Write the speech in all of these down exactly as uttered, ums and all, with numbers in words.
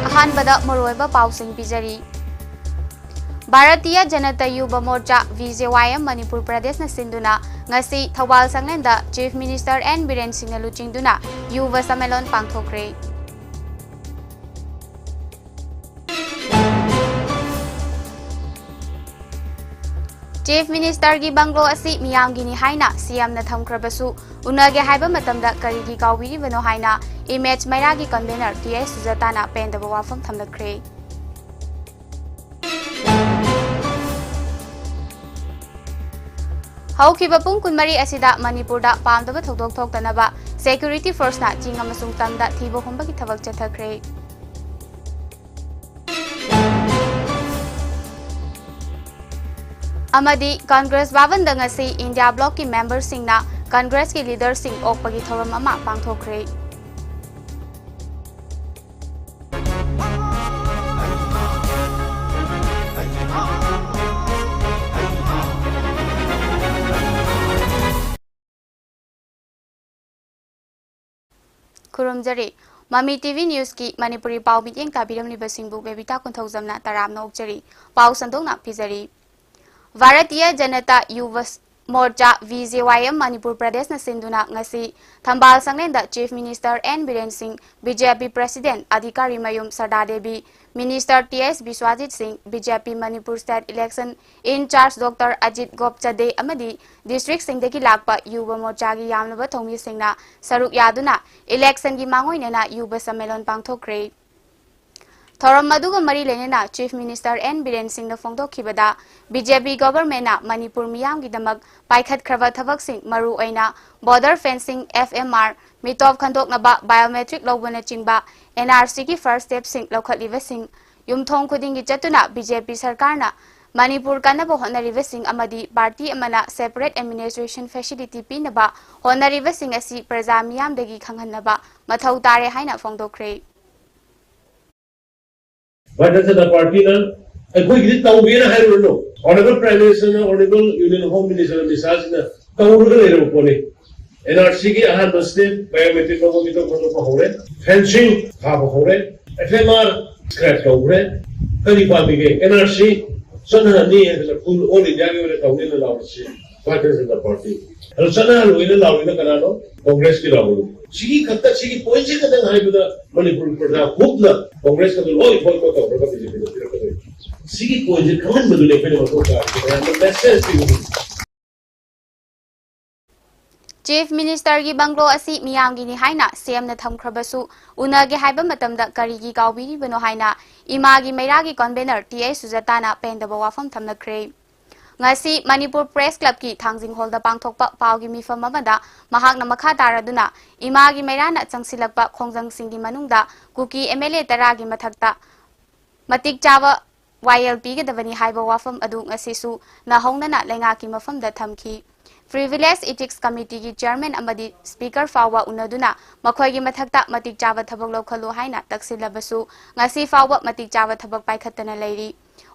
ꯑꯍꯥꯟꯕꯗ ꯃꯔꯨꯑꯣꯏꯕ ꯄꯥꯎꯁꯤꯡ ꯄꯤꯖꯔꯤ꯫ Bharatiya Janata ꯌꯨꯕ ꯃꯣꯔꯆꯥ, V J Y M, Manipur ꯄ꯭ꯔꯗꯦꯁꯅ ꯁꯤꯟꯗꯨꯅ ꯉꯁꯤ Thoubal ꯁꯪꯂꯦꯟꯗ Chief Minister N Biren ꯁꯤꯡꯅ ꯂꯨꯆꯤꯡꯗꯨꯅ ꯌꯨꯕ ꯁꯝꯃꯦꯂꯣꯟ ꯄꯥꯡꯊꯣꯛꯈ꯭ꯔꯦ꯫ Chief Ministerꯒꯤ ꯕꯪꯒ꯭ꯂꯣ ꯑꯁꯤ ꯃꯤꯌꯥꯝꯒꯤꯅꯤ ꯍꯥꯏꯅ C M ꯅ ꯊꯝꯈ꯭ꯔꯕꯁꯨ, ꯎꯅꯒꯦ ꯍꯥꯏꯕ ꯃꯇꯝꯗ ꯀꯔꯤꯒꯤ ꯀꯥꯎꯕꯤꯔꯤꯕꯅꯣ ꯍꯥꯏꯅ ꯏꯃꯦꯖ ꯃꯩꯔꯥꯒꯤ convener T S ꯁꯨꯖꯥꯇꯥꯅ ꯄꯦꯟꯗꯕ ꯋꯥꯐꯝ ꯊꯝꯂꯛꯈ꯭ꯔꯦ꯫ ꯍꯧꯈꯤꯕ ꯄꯨꯡ ꯀꯨꯟꯃꯔꯤ ꯑꯁꯤꯗ ꯃꯅꯤꯄꯨꯔꯗ ꯄꯥꯝꯗꯕ ꯊꯧꯗꯣꯛ ꯊꯣꯛꯇꯅꯕ security forceꯅ ꯆꯤꯡ ꯑꯃꯁꯨꯡ ꯇꯝꯗ ꯊꯤꯕ ꯍꯨꯝꯕꯒꯤ ꯊꯕꯛ ꯆꯠꯊꯈ꯭ꯔꯦ꯫ ꯑꯃꯗꯤ ꯀꯪꯒ꯭ꯔꯦꯁ ꯚꯕꯟꯗ ꯉꯁꯤ ꯏꯟꯗꯤꯌꯥ ꯕ꯭ꯂꯣꯛꯀꯤ ꯃꯦꯝꯕꯔꯁꯤꯡꯅ ꯀꯪꯒ꯭ꯔꯦꯁꯀꯤ ꯂꯤꯗꯔꯁꯤꯡ ꯑꯣꯛꯄꯒꯤ ꯊꯧꯔꯝ ꯑꯃ ꯄꯥꯡꯊꯣꯛꯈ꯭ꯔꯦ꯫ ꯈꯨꯔꯨꯝꯖꯔꯤ꯫ ꯃꯃꯤ T V Newsꯀꯤ ꯃꯅꯤꯄꯨꯔꯤ ꯄꯥꯎ ꯃꯤꯠꯌꯦꯡ ꯇꯥꯕꯤꯔꯝꯂꯤꯕꯁꯤꯡꯕꯨ ꯕꯦꯕꯤꯇꯥ ꯀꯨꯟꯊꯧꯖꯝꯅ ꯇꯔꯥꯝꯅ ꯑꯣꯛꯆꯔꯤ꯫ ꯄꯥꯎ ꯁꯟꯗꯣꯛꯅ ꯄꯤꯖꯔꯤ꯫ Bharatiya Janata ꯌꯨꯕ ꯃꯣꯔꯆꯥ, V J Y M, Manipur ꯄ꯭ꯔꯗꯦꯁꯅ ꯁꯤꯟꯗꯨꯅ ꯉꯁꯤ ꯊꯝꯕꯥꯜ ꯁꯪꯂꯦꯟꯗ Chief Minister N ꯕꯤꯔꯦꯟ ꯁꯤꯡ, B J P President ꯑꯙꯤꯀꯥꯔꯤ ꯃꯌꯨꯝ ꯁꯔꯗꯥ ꯗꯦꯕꯤ, Minister T S ꯕꯤꯁ꯭ꯋꯥꯖꯤꯠ ꯁꯤꯡ, B J P Manipur State Election in-charge Doctor Ajit ꯒꯣꯞꯆꯗꯦ ꯑꯃꯗꯤ districtꯁꯤꯡꯗꯒꯤ ꯂꯥꯛꯄ ꯌꯨꯕ ꯃꯣꯔꯆꯥꯒꯤ ꯌꯥꯝꯂꯕ ꯊꯧꯃꯤꯁꯤꯡꯅ ꯁꯔꯨꯛ ꯌꯥꯗꯨꯅ electionꯒꯤ ꯃꯥꯡꯑꯣꯏꯅꯅ ꯌꯨꯕ ꯁꯝꯃꯦꯂꯣꯟ ꯄꯥꯡꯊꯣꯛꯈ꯭ꯔꯦ꯫ ꯊꯧꯔꯝ ꯑꯗꯨꯒ ꯃꯔꯤ ꯂꯩꯅꯅ Chief Minister N ꯕꯤꯔꯦꯟ ꯁꯤꯡꯅ ꯐꯣꯡꯗꯣꯛꯈꯤꯕꯗ, B J P governmentꯅ ꯃꯅꯤꯄꯨꯔ ꯃꯤꯌꯥꯝꯒꯤꯗꯃꯛ ꯄꯥꯏꯈꯠꯈ꯭ꯔꯕ ꯊꯕꯛꯁꯤꯡ, ꯃꯔꯨꯑꯣꯏꯅ border fencing, F M R, ꯃꯤꯇꯣꯞ ꯈꯟꯗꯣꯛꯅꯕ, biometric ꯂꯧꯕꯅꯆꯤꯡꯕ, N R Cꯒꯤ first stepꯁꯤꯡ ꯂꯧꯈꯠꯂꯤꯕꯁꯤꯡ, ꯌꯨꯝꯊꯣꯡ ꯈꯨꯗꯤꯡꯒꯤ ꯆꯠꯇꯨꯅ B J P ꯁꯔꯀꯥꯔꯅ ꯃꯅꯤꯄꯨꯔ ꯀꯟꯅꯕ ꯍꯣꯠꯅꯔꯤꯕꯁꯤꯡ ꯑꯃꯗꯤ party ꯑꯃꯅ separate administration facility ꯄꯤꯅꯕ ꯍꯣꯠꯅꯔꯤꯕꯁꯤꯡ ꯑꯁꯤ ꯄ꯭ꯔꯖꯥ ꯃꯤꯌꯥꯝꯗꯒꯤ ꯈꯪꯍꯟꯅꯕ ꯃꯊꯧ ꯇꯥꯔꯦ ꯍꯥꯏꯅ ꯐꯣꯡꯗꯣꯛꯈ꯭ꯔꯦ꯫ ꯚꯥꯔꯇꯤꯌ ꯖꯅꯇꯥ ꯄꯥꯔꯇꯤꯅ ꯑꯩꯈꯣꯏꯒꯤꯗꯤ ꯇꯧꯒꯦꯅ ꯍꯥꯏꯔꯨꯔꯅꯨ꯫ Honourable Prime Minister ꯅ, Honourable Union Home Minister Amit ꯁꯥꯍꯁꯤꯅ ꯇꯧꯔꯒ ꯂꯩꯔꯕ ꯄꯣꯠꯅꯤ꯫ ꯑꯦꯟ ꯑꯥꯔ ꯁꯤꯒꯤ ꯑꯍꯥꯟꯕ step, biometric ꯂꯧꯕ ꯃꯤꯇꯣꯞ ꯊꯣꯛꯂꯛꯄ ꯍꯧꯔꯦ, fencing ꯊꯥꯕ ꯍꯧꯔꯦ, ꯑꯦꯐ ꯑꯦꯝ ꯑꯥꯔ scrap ꯇꯧꯈ꯭ꯔꯦ꯫ ꯀꯔꯤ ꯄꯥꯝꯃꯤꯒꯦ? ꯑꯦꯟ ꯑꯥꯔ ꯁꯤ ꯆꯠꯅꯍꯟꯅꯤ ꯍꯥꯏꯗꯅ full all India ꯒꯤ ꯑꯣꯏꯅ ꯇꯧꯅꯤꯅ ꯂꯥꯎꯔꯤꯁꯤ ꯚꯥꯔꯇꯤꯌ ꯖꯅꯇꯥ ꯄꯥꯔꯇꯤ꯫ ꯑꯗꯣ ꯆꯠꯅꯍꯜꯂꯣꯏꯅ ꯂꯥꯎꯔꯤꯅ ꯀꯅꯥꯅꯣ? ꯀꯣꯡꯒ꯭ꯔꯦꯁꯀꯤ ꯂꯥꯎꯔꯤ꯫ ꯁꯤꯒꯤ ꯈꯛꯇ, ꯁꯤꯒꯤ point ꯁꯤ ꯈꯛꯇꯪ ꯍꯥꯏꯕꯗ ꯃꯅꯤꯄꯨꯔ ꯄ꯭ꯔꯖꯥ ꯍꯨꯞꯅ ꯀꯣꯡꯒ꯭ꯔꯦꯁ ꯑꯗꯨ ꯂꯣꯏ boycott ꯇꯧꯔꯒ ꯕꯤ ꯖꯦ ꯄꯤꯗ ꯄꯤꯔꯛꯀꯗꯣꯏꯅꯤ꯫ ꯁꯤꯒꯤ point ꯁꯤ ꯈꯪꯍꯟꯕꯗꯨꯅꯤ ꯑꯩꯈꯣꯏꯅ ꯃꯊꯧ ꯇꯥꯔꯤꯁꯦ, ꯃꯌꯥꯝꯗ message ꯄꯤꯕꯗꯨꯅꯤ꯫ Chief Minister ꯒꯤ bungalow ꯑꯁꯤ ꯃꯤꯌꯥꯝꯒꯤꯅꯤ ꯍꯥꯏꯅ ꯁꯤ ꯑꯦꯝꯅ ꯊꯝꯈ꯭ꯔꯕꯁꯨ ꯎꯅꯒꯦ ꯍꯥꯏꯕ ꯃꯇꯝꯗ ꯀꯔꯤꯒꯤ ꯀꯥꯎꯕꯤꯔꯤꯕꯅꯣ ꯍꯥꯏꯅ ꯏꯃꯥꯒꯤ ꯃꯩꯔꯥꯒꯤ convenor ꯇꯤ ꯑꯩꯆ ꯁꯨꯖꯥꯇꯥꯅ ꯄꯦꯟꯗꯕ ꯋꯥꯐꯝ ꯊꯝꯂꯛꯈ꯭ꯔꯦ꯫ ꯉꯁꯤ ꯃꯅꯤꯄꯨꯔ Press Club ꯀꯤ ꯊꯥꯡꯖꯤꯡ hall ꯗ ꯄꯥꯡꯊꯣꯛꯄ ꯄꯥꯎꯒꯤ ꯃꯤꯐꯝ ꯑꯃꯗ ꯃꯍꯥꯛꯅ ꯃꯈꯥ ꯇꯥꯔꯗꯨꯅ ꯏꯃꯥꯒꯤ ꯃꯩꯔꯥꯅ ꯆꯪꯁꯤꯜꯂꯛꯄ ꯈꯣꯡꯖꯪꯁꯤꯡꯒꯤ ꯃꯅꯨꯡꯗ ꯀꯨꯀꯤ ꯑꯦꯝ ꯑꯦꯜ ꯑꯦ ꯇꯔꯥꯒꯤ ꯃꯊꯛꯇ ꯃꯇꯤꯛ ꯆꯥꯕ ꯋꯥꯌꯦꯜ ꯄꯤꯒꯗꯕꯅꯤ ꯍꯥꯏꯕ ꯋꯥꯐꯝ ꯑꯗꯨ ꯉꯁꯤꯁꯨ ꯅꯧꯍꯧꯅꯅ ꯂꯩꯉꯥꯛꯀꯤ ꯃꯐꯝꯗ ꯊꯝꯈꯤ꯫ Privilege Ethics Committee ꯒꯤ chairman ꯑꯃꯗꯤ speaker ꯐꯥꯎꯕ ꯎꯅꯗꯨꯅ ꯃꯈꯣꯏꯒꯤ ꯃꯊꯛꯇ ꯃꯇꯤꯛ ꯆꯥꯕ ꯊꯕꯛ ꯂꯧꯈꯠꯂꯨ ꯍꯥꯏꯅ ꯇꯛꯁꯤꯜꯂꯕꯁꯨ ꯉꯁꯤ ꯐꯥꯎꯕ ꯃꯇꯤꯛ ꯆꯥꯕ ꯊꯕꯛ ꯄꯥꯏꯈꯠꯇꯅ ꯂꯩꯔꯤ꯫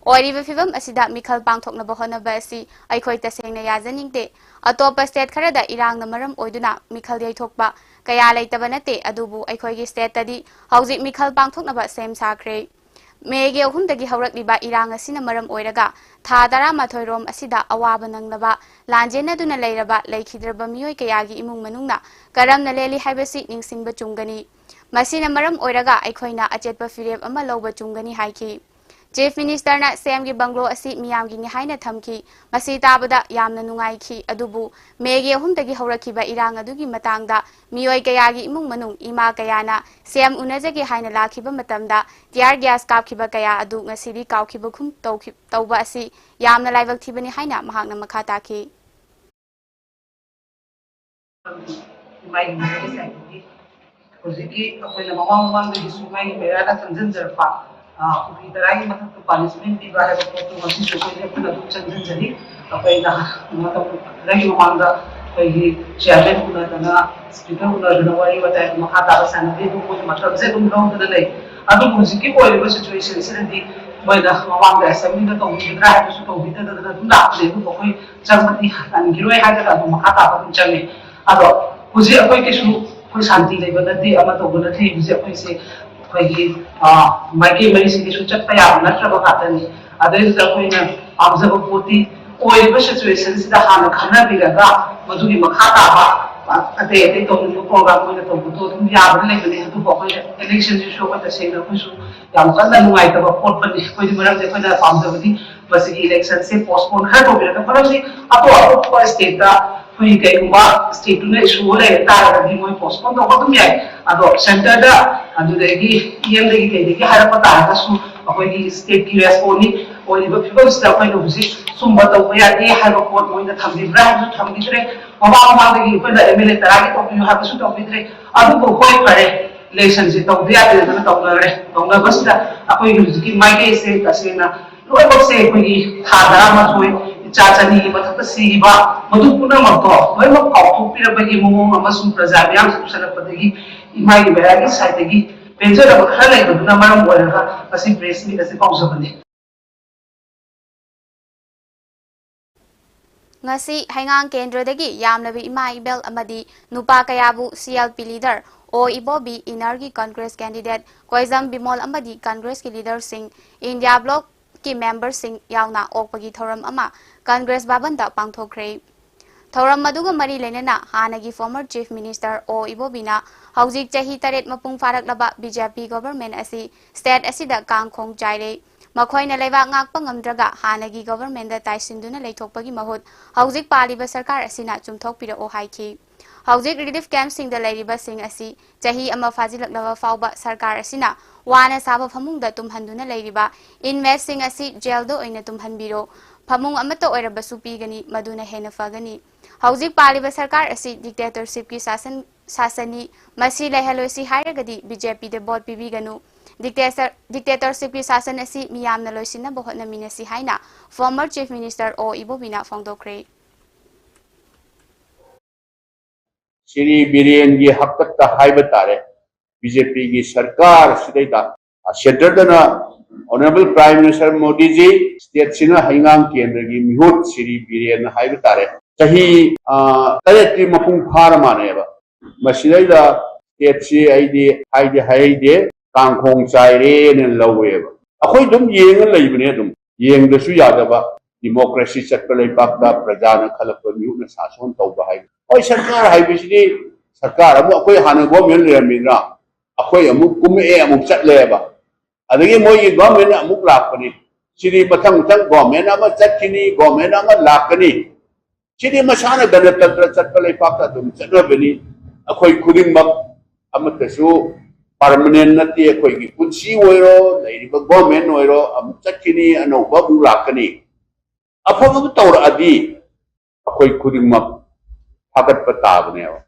ꯑꯣꯏꯔꯤꯕ ꯐꯤꯚꯝ ꯑꯁꯤꯗ ꯃꯤꯈꯜ ꯄꯥꯡꯊꯣꯛꯅꯕ ꯍꯣꯠꯅꯕ ꯑꯁꯤ ꯑꯩꯈꯣꯏ ꯇꯁꯦꯡꯅ ꯌꯥꯖꯅꯤꯡꯗꯦ꯫ ꯑꯇꯣꯞꯄ state ꯈꯔꯗ ꯏꯔꯥꯡꯅ ꯃꯔꯝ ꯑꯣꯏꯗꯨꯅ ꯃꯤꯈꯜ ꯌꯩꯊꯣꯛꯄ ꯀꯌꯥ ꯂꯩꯇꯕ ꯅꯠꯇꯦ, ꯑꯗꯨꯕꯨ ꯑꯩꯈꯣꯏꯒꯤ state ꯇꯗꯤ ꯍꯧꯖꯤꯛ ꯃꯤꯈꯜ ꯄꯥꯡꯊꯣꯛꯅꯕ ꯁꯦꯝ ꯁꯥꯈ꯭ꯔꯦ꯫ ꯃꯦꯒꯤ ꯑꯍꯨꯝꯗꯒꯤ ꯍꯧꯔꯛꯂꯤꯕ ꯏꯔꯥꯡ ꯑꯁꯤꯅ ꯃꯔꯝ ꯑꯣꯏꯔꯒ ꯊꯥ ꯇꯔꯥꯃꯥꯊꯣꯏ ꯔꯣꯝ ꯑꯁꯤꯗ ꯑꯋꯥꯕ ꯅꯪꯂꯕ, ꯂꯥꯟꯖꯦꯟꯅꯗꯨꯅ ꯂꯩꯔꯕ ꯂꯩꯈꯤꯗ꯭ꯔꯕ ꯃꯤꯑꯣꯏ ꯀꯌꯥꯒꯤ ꯏꯃꯨꯡ ꯃꯅꯨꯡꯅ ꯀꯔꯝꯅ ꯂꯦꯜꯂꯤ ꯍꯥꯏꯕꯁꯤ ꯅꯤꯡꯁꯤꯡꯕ ꯆꯨꯝꯒꯅꯤ꯫ ꯃꯁꯤꯅ ꯃꯔꯝ ꯑꯣꯏꯔꯒ ꯑꯩꯈꯣꯏꯅ ꯑꯆꯦꯠꯄ ꯐꯤꯔꯦꯞ ꯑꯃ ꯂꯧꯕ ꯆꯨꯝꯒꯅꯤ ꯍꯥꯏꯈꯤ꯫ Chief Minister ꯅ ꯁꯤ ꯑꯦꯝ ꯒꯤ bungalow ꯑꯁꯤ ꯃꯤꯌꯥꯝꯒꯤꯅꯤ ꯍꯥꯏꯅ ꯊꯝꯈꯤ꯫ ꯃꯁꯤ ꯇꯥꯕꯗ ꯌꯥꯝꯅ ꯅꯨꯡꯉꯥꯏꯈꯤ, ꯑꯗꯨꯕꯨ ꯃꯦꯒꯤ ꯑꯍꯨꯝꯗꯒꯤ ꯍꯧꯔꯛꯈꯤꯕ ꯏꯔꯥꯡ ꯑꯗꯨꯒꯤ ꯃꯇꯥꯡꯗ ꯃꯤꯑꯣꯏ ꯀꯌꯥꯒꯤ ꯏꯃꯨꯡ ꯃꯅꯨꯡ, ꯏꯃꯥ ꯀꯌꯥꯅ ꯁꯤ ꯑꯦꯝ ꯎꯅꯖꯒꯦ ꯍꯥꯏꯅ ꯂꯥꯛꯈꯤꯕ ꯃꯇꯝꯗ tear gas ꯀꯥꯞꯈꯤꯕ ꯀꯌꯥ ꯑꯗꯨ ꯉꯁꯤꯗꯤ ꯀꯥꯎꯈꯤꯕꯒꯨꯝ ꯇꯧꯈꯤ-, ꯇꯧꯕ ꯑꯁꯤ ꯌꯥꯝꯅ ꯂꯥꯏꯕꯛ ꯊꯤꯕꯅꯤ ꯍꯥꯏꯅ ꯃꯍꯥꯛꯅ ꯃꯈꯥ ꯇꯥꯈꯤ꯫ ꯏꯃꯥꯒꯤ ꯃꯔꯛꯀꯤ ꯁꯥꯏꯠꯇꯒꯤ ꯍꯧꯖꯤꯛꯀꯤ ꯑꯩꯈꯣꯏꯅ ꯃꯃꯥꯡ ꯃꯃꯥꯡꯗꯒꯤꯁꯨ ꯏꯃꯥꯒꯤ ꯃꯩꯔꯥꯗ ꯆꯪꯁꯤꯟꯖꯔꯛꯄ, ꯑ, ꯀꯨꯀꯤ ꯇꯔꯥꯒꯤ ꯃꯊꯛꯇ punishment ꯄꯤꯕ ꯍꯥꯏꯕ ꯄꯣꯠꯇꯨ ꯉꯁꯤꯁꯨ ꯑꯩꯈꯣꯏ ꯂꯦꯞꯇꯅ ꯑꯗꯨꯝ ꯆꯪꯁꯤꯟꯖꯔꯤ꯫ ꯑꯩꯈꯣꯏꯅ ꯃꯇꯝ ꯈꯔꯒꯤ ꯃꯃꯥꯡꯗ ꯑꯩꯈꯣꯏꯒꯤ chairman ꯎꯅꯗꯅ, speaker ꯎꯅꯗꯅ ꯋꯥꯔꯤ ꯋꯥꯇꯥꯏ ꯃꯈꯥ ꯇꯥꯕ ꯁꯥꯟꯅꯈꯤ꯫ ꯑꯗꯨ ꯃꯣꯏꯅ ꯃꯇꯝꯁꯦ ꯑꯗꯨꯝ ꯂꯧꯗꯅ ꯂꯩ꯫ ꯑꯗꯨꯕꯨ ꯍꯧꯖꯤꯛꯀꯤ ꯑꯣꯏꯔꯤꯕ situation ꯁꯤꯗꯗꯤ ꯃꯣꯏꯅ ꯃꯃꯥꯡꯗ ꯑꯦꯁꯦꯝꯕ꯭ꯂꯤꯗ ꯇꯧꯕꯤꯒꯗ꯭ꯔꯥ ꯍꯥꯏꯕꯁꯨ ꯇꯧꯕꯤꯗꯗꯅ ꯑꯗꯨꯝ ꯂꯥꯛꯄꯅꯦ꯫ ꯑꯗꯨꯕꯨ ꯑꯩꯈꯣꯏ ꯆꯪꯕꯗꯤ ꯍꯟꯈꯤꯔꯣꯏ ꯍꯥꯏꯗꯅ ꯑꯗꯨꯝ ꯃꯈꯥ ꯇꯥꯕ ꯑꯗꯨꯝ ꯆꯪꯉꯦ꯫ ꯑꯗꯣ ꯍꯧꯖꯤꯛ ꯑꯩꯈꯣꯏ ꯀꯩꯁꯨ ꯑꯩꯈꯣꯏ ꯁꯥꯟꯇꯤ ꯂꯩꯕ ꯅꯠꯇꯦ, ꯑꯃ ꯇꯧꯕ ꯅꯠꯇꯦ꯫ ꯍꯧꯖꯤꯛ ꯑꯩꯈꯣꯏꯁꯦ ꯑꯩꯈꯣꯏꯒꯤ ꯃꯥꯏꯀꯩ ꯃꯔꯤꯁꯤꯒꯤꯁꯨ ꯆꯠꯄ ꯌꯥꯕ ꯅꯠꯇ꯭ꯔꯕ ꯉꯥꯛꯇꯅꯤ꯫ ꯑꯗꯨꯗꯩꯗꯨꯗ ꯑꯩꯈꯣꯏꯅ ꯄꯥꯝꯖꯕ ꯄꯣꯠꯇꯤ ꯑꯣꯏꯔꯤꯕ ꯁꯤꯆꯨꯋꯦꯁꯟꯁꯤꯗ ꯍꯥꯟꯅ ꯈꯟꯅꯕꯤꯔꯒ ꯃꯗꯨꯒꯤ ꯃꯈꯥ ꯇꯥꯕ ꯑꯇꯩ ꯑꯇꯩ ꯇꯧꯅꯤꯡꯕ ꯄ꯭ꯔꯣꯒ꯭ꯔꯥꯝ ꯑꯣꯏꯅ ꯇꯧꯕꯗꯣ ꯑꯗꯨꯝ ꯌꯥꯕꯗꯤ ꯂꯩꯕꯅꯤ꯫ ꯑꯗꯨꯕꯨ ꯑꯩꯈꯣꯏꯅ ꯏꯂꯦꯛꯁꯟꯁꯤꯁꯨ ꯑꯩꯈꯣꯏ ꯇꯁꯦꯡꯅ ꯑꯩꯈꯣꯏꯁꯨ ꯌꯥꯝ ꯀꯟꯅ ꯅꯨꯡꯉꯥꯏꯇꯕ ꯈꯣꯠꯄꯅꯤ꯫ ꯑꯩꯈꯣꯏꯗꯤ ꯃꯔꯝꯗꯤ ꯑꯩꯈꯣꯏꯅ ꯄꯥꯝꯖꯕꯗꯤ ꯃꯁꯤꯒꯤ ꯏꯂꯦꯛꯁꯟꯁꯦ ꯄꯣꯁꯄꯣꯟ ꯈꯔ ꯇꯧꯕꯤꯔꯒ, ꯃꯔꯝꯗꯤ ꯑꯇꯣꯞ ꯑꯇꯣꯞꯄ ꯁ꯭ꯇꯦꯠꯇ ꯑꯩꯈꯣꯏ ꯀꯩꯒꯨꯝꯕ ꯁ꯭ꯇꯦꯠꯇꯨꯅ ꯏꯁꯨ ꯂꯩꯔ ꯇꯥꯔꯒꯗꯤ ꯃꯣꯏ ꯄꯣꯁꯄꯣꯟ ꯇꯧꯕ ꯑꯗꯨꯝ ꯌꯥꯏ꯫ ꯑꯗꯣ ꯁꯦꯟꯇꯔꯗ ꯑꯗꯨꯗꯒꯤ ꯏ ꯑꯦꯝꯗꯒꯤ ꯀꯩꯗꯒꯤ ꯍꯥꯏꯔꯛꯄ ꯇꯥꯔꯒꯁꯨ ꯑꯩꯈꯣꯏꯒꯤ ꯁ꯭ꯇꯦꯠꯀꯤ ꯔꯦꯁꯄꯣꯟꯅꯤ ꯑꯣꯏꯔꯤꯕ ꯐꯤꯕꯝꯁꯤꯗ ꯑꯩꯈꯣꯏꯅ ꯍꯧꯖꯤꯛ ꯁꯨꯝꯕ ꯇꯧꯕ ꯌꯥꯗꯦ ꯍꯥꯏꯕ ꯄꯣꯠ ꯃꯣꯏꯅ ꯊꯝꯕꯤꯕ꯭ꯔꯥ ꯍꯥꯏꯕꯁꯨ ꯊꯝꯕꯤꯗ꯭ꯔꯦ꯫ ꯃꯃꯥꯡ ꯃꯃꯥꯡꯗꯒꯤ ꯑꯩꯈꯣꯏꯅ ꯑꯦꯝ ꯑꯦꯜ ꯑꯦ ꯇꯔꯥꯒꯤ ꯇꯧꯕꯤꯌꯨ ꯍꯥꯏꯕꯁꯨ ꯇꯧꯕꯤꯗ꯭ꯔꯦ꯫ ꯑꯗꯨꯕꯨ ꯍꯣꯏ, ꯐꯔꯦ, ꯏꯂꯦꯛꯁꯟꯁꯦ ꯇꯧꯗ ꯌꯥꯗꯦꯗꯅ ꯇꯧꯅꯔꯦ꯫ ꯇꯧꯅꯕꯁꯤꯗ ꯑꯩꯈꯣꯏꯒꯤ ꯍꯧꯖꯤꯛꯀꯤ ꯃꯥꯏꯀꯩꯁꯦ ꯇꯁꯦꯡꯅ ꯂꯣꯏꯅꯃꯛꯁꯦ ꯑꯩꯈꯣꯏꯒꯤ ꯊꯥ ꯇꯔꯥꯃꯥꯊꯣꯏ, ꯏꯆꯥ ꯆꯅꯤꯒꯤ ꯃꯊꯛꯇ ꯁꯤꯈꯤꯕ, ꯃꯗꯨ ꯄꯨꯝꯅꯃꯛꯇꯣ ꯂꯣꯏꯅꯃꯛ ꯀꯥꯎꯊꯣꯛꯄꯤꯔꯕꯒꯤ ꯃꯑꯣꯡ ꯑꯃꯁꯨꯡ ꯄ꯭ꯔꯖꯥ ꯃꯤꯌꯥꯝ ꯆꯨꯁꯜꯂꯛꯄꯗꯒꯤ ꯏꯃꯥꯒꯤ ꯕꯦꯔꯥꯒꯤ ꯁꯥꯏꯠꯇꯒꯤ ꯄꯦꯟꯖꯗꯕ ꯈꯔ ꯂꯩꯕꯗꯨꯅ ꯃꯔꯝ ꯑꯣꯏꯔꯒ ꯉꯁꯤ ꯄ꯭ꯔꯦꯁ ꯃꯤꯠ ꯑꯁꯤ ꯀꯧꯖꯕꯅꯤ꯫ ꯉꯁꯤ ꯍꯩꯉꯥꯡ ꯀꯦꯟꯗ꯭ꯔꯗꯒꯤ ꯌꯥꯝꯂꯕ ꯏꯃꯥ ꯏꯕꯦꯜ ꯑꯃꯗꯤ ꯅꯨꯄꯥ ꯀꯌꯥꯕꯨ ꯁꯤ ꯑꯦꯜ ꯄꯤ ꯂꯤꯗꯔ ꯑꯣ ꯏꯕꯣꯕꯤ, ꯏꯟꯅꯔꯒꯤ ꯀꯪꯒ꯭ꯔꯦꯁ ꯀꯦꯟꯗꯤꯗꯦꯠ ꯀꯣꯏꯖꯝ ꯕꯤꯃꯣꯜ ꯑꯃꯗꯤ ꯀꯪꯒ꯭ꯔꯦꯁꯀꯤ ꯂꯤꯗꯔꯁꯤꯡ, ꯏꯟꯗꯤꯌꯥ ꯕ꯭ꯂꯣꯛꯀꯤ ꯃꯦꯝꯕꯔꯁꯤꯡ ꯌꯥꯎꯅ ꯑꯣꯛꯄꯒꯤ ꯊꯧꯔꯝ ꯑꯃ ꯀꯪꯒ꯭ꯔꯦꯁ ꯚꯕꯟꯗ ꯄꯥꯡꯊꯣꯛꯈ꯭ꯔꯦ꯫ ꯊꯧꯔꯝ ꯑꯗꯨꯒ ꯃꯔꯤ ꯂꯩꯅꯅ ꯍꯥꯟꯅꯒꯤ former chief minister ꯑꯣ ꯏꯕꯣꯕꯤꯅ ꯍꯧꯖꯤꯛ ꯆꯍꯤ ꯇꯔꯦꯠ ꯃꯄꯨꯡ ꯐꯥꯔꯛꯂꯕ ꯕꯤ ꯖꯦ ꯄꯤ government ꯑꯁꯤ state ꯑꯁꯤꯗ ꯀꯥꯡ ꯈꯣꯡ ꯆꯥꯏꯔꯦ꯫ ꯃꯈꯣꯏꯅ ꯂꯩꯕꯥꯛ ꯉꯥꯛꯄ ꯉꯝꯗ꯭ꯔꯒ ꯍꯥꯟꯅꯒꯤ governmentꯗ ꯇꯥꯏꯁꯤꯟꯗꯨꯅ ꯂꯩꯊꯣꯛꯄꯒꯤ ꯃꯍꯨꯠ ꯍꯧꯖꯤꯛ ꯄꯥꯜꯂꯤꯕ ꯁꯔꯀꯥꯔ ꯑꯁꯤꯅ ꯆꯨꯝꯊꯣꯛꯄꯤꯔꯛꯑꯣ ꯍꯥꯏꯈꯤ꯫ ꯍꯧꯖꯤꯛ relief campꯁꯤꯡꯗ ꯂꯩꯔꯤꯕꯁꯤꯡ ꯑꯁꯤ ꯆꯍꯤ ꯑꯃ ꯐꯥꯖꯤꯜꯂꯛꯂꯕ ꯐꯥꯎꯕ ꯁꯔꯀꯥꯔ ꯑꯁꯤꯅ ꯋꯥꯅ ꯁꯥꯕ ꯐꯃꯨꯡꯗ ꯇꯨꯝꯍꯟꯗꯨꯅ ꯂꯩꯔꯤꯕ inmateꯁꯤꯡ ꯑꯁꯤ jailꯗ ꯑꯣꯏꯅ ꯇꯨꯝꯍꯟꯕꯤꯔꯣ꯫ ꯐꯃꯨꯡ ꯑꯃꯠꯇ ꯑꯣꯏꯔꯕꯁꯨ ꯄꯤꯒꯅꯤ, ꯃꯗꯨꯅ ꯍꯦꯟꯅ ꯐꯒꯅꯤ꯫ ꯍꯧꯖꯤꯛ ꯄꯥꯜꯂꯤꯕ ꯁꯔꯀꯥꯔ ꯑꯁꯤ dictatorshipꯀꯤ ꯁꯥꯁꯟ, ꯁꯥꯁꯟꯅꯤ꯫ ꯃꯁꯤ ꯂꯩꯍꯜꯂꯣꯏꯁꯤ ꯍꯥꯏꯔꯒꯗꯤ ꯕꯤ ꯖꯦ ꯄꯤꯗ vote ꯄꯤꯕꯤꯒꯅꯨ꯫ Dictator, dictatorshipꯀꯤ ꯁꯥꯁꯟ ꯑꯁꯤ ꯃꯤꯌꯥꯝꯅ ꯂꯣꯏꯁꯤꯟꯅꯕ ꯍꯣꯠꯅꯃꯤꯟꯅꯁꯤ ꯍꯥꯏꯅ former chief minister ꯑꯣ ꯏꯕꯣꯕꯤꯅ ꯐꯣꯡꯗꯣꯛꯈ꯭ꯔꯦ꯫ ꯁ꯭ꯔꯤ ꯕꯤꯔꯦꯟꯒꯤ ꯍꯥꯛꯇꯛꯇ ꯍꯥꯏꯕ ꯇꯥꯔꯦ, ꯕꯤ ꯖꯦ ꯄꯤꯒꯤ ꯁꯔꯀꯥꯔ ꯁꯤꯗꯩꯗ ꯁꯦꯟꯇꯔꯗꯅ Honorable Prime Minister ꯃꯣꯗꯤꯖꯤ, stateꯁꯤꯅ ꯍꯩꯉꯥꯡ ꯀꯦꯟꯗ꯭ꯔꯒꯤ ꯃꯤꯍꯨꯠ ꯁ꯭ꯔꯤ ꯕꯤꯔꯦꯟ ꯍꯥꯏꯕ ꯇꯥꯔꯦ, ꯆꯍꯤ, ꯑ, ꯇꯔꯦꯠꯇꯤ ꯃꯄꯨꯡ ꯐꯥꯔ ꯃꯥꯜꯂꯦꯕ꯫ ꯃꯁꯤꯗꯩꯗ stateꯁꯤ ꯑꯩꯗꯤ ꯍꯥꯏꯗꯤ ꯍꯥꯏꯍꯩꯗꯦ, ꯀꯥꯡꯈꯣꯡ ꯆꯥꯏꯔꯦꯅ ꯂꯧꯋꯦꯕ꯫ ꯑꯩꯈꯣꯏ ꯑꯗꯨꯝ ꯌꯦꯡꯉ ꯂꯩꯕꯅꯦ, ꯑꯗꯨꯝ ꯌꯦꯡꯗꯁꯨ ꯌꯥꯗꯕ꯫ Democracy ꯆꯠꯄ ꯂꯩꯕꯥꯛꯇ ꯄ꯭ꯔꯖꯥꯅ ꯈꯜꯂꯛꯄ ꯃꯤꯍꯨꯠꯅ ꯁꯥꯁꯣꯟ ꯇꯧꯕ ꯍꯥꯏꯕ꯫ ꯍꯣꯏ, ꯁꯔꯀꯥꯔ ꯍꯥꯏꯕꯁꯤꯗꯤ, ꯁꯔꯀꯥꯔ ꯑꯃꯨꯛ ꯑꯩꯈꯣꯏ ꯍꯥꯟꯅ government ꯂꯩꯔꯝꯃꯤꯗꯅ, ꯑꯩꯈꯣꯏ ꯑꯃꯨꯛ ꯀꯨꯝꯃꯛꯑꯦ, ꯑꯃꯨꯛ ꯆꯠꯂꯦꯕ꯫ ꯑꯗꯒꯤ ꯃꯣꯏꯒꯤ government ꯑꯃꯨꯛ ꯂꯥꯛꯄꯅꯤ꯫ ꯁꯤꯗꯤ ꯃꯊꯪ ꯃꯊꯪ government ꯑꯃ ꯆꯠꯈꯤꯅꯤ, government ꯑꯃ ꯂꯥꯛꯀꯅꯤ꯫ ꯁꯤꯗꯤ ꯃꯁꯥꯅ ꯒꯅꯇꯟꯇ꯭ꯔ ꯆꯠꯄ ꯂꯩꯄꯥꯛꯇ ꯑꯗꯨꯝ ꯆꯠꯅꯕꯅꯤ꯫ ꯑꯩꯈꯣꯏ ꯈꯨꯗꯤꯡꯃꯛ ꯑꯃꯠꯇꯁꯨ permanent ꯅꯠꯇꯦ꯫ ꯑꯩꯈꯣꯏꯒꯤ ꯄꯨꯟꯁꯤ ꯑꯣꯏꯔꯣ, ꯂꯩꯔꯤꯕ government ꯑꯣꯏꯔꯣ, ꯑꯃꯨꯛ ꯆꯠꯈꯤꯅꯤ, ꯑꯅꯧꯕ ꯑꯃꯨꯛ ꯂꯥꯛꯀꯅꯤ꯫ ꯑꯐꯕꯕꯨ ꯇꯧꯔꯛꯑꯗꯤ ꯑꯩꯈꯣꯏ ꯈꯨꯗꯤꯡꯃꯛ ꯐꯥꯒꯠꯄ ꯇꯥꯕꯅꯦꯕ꯫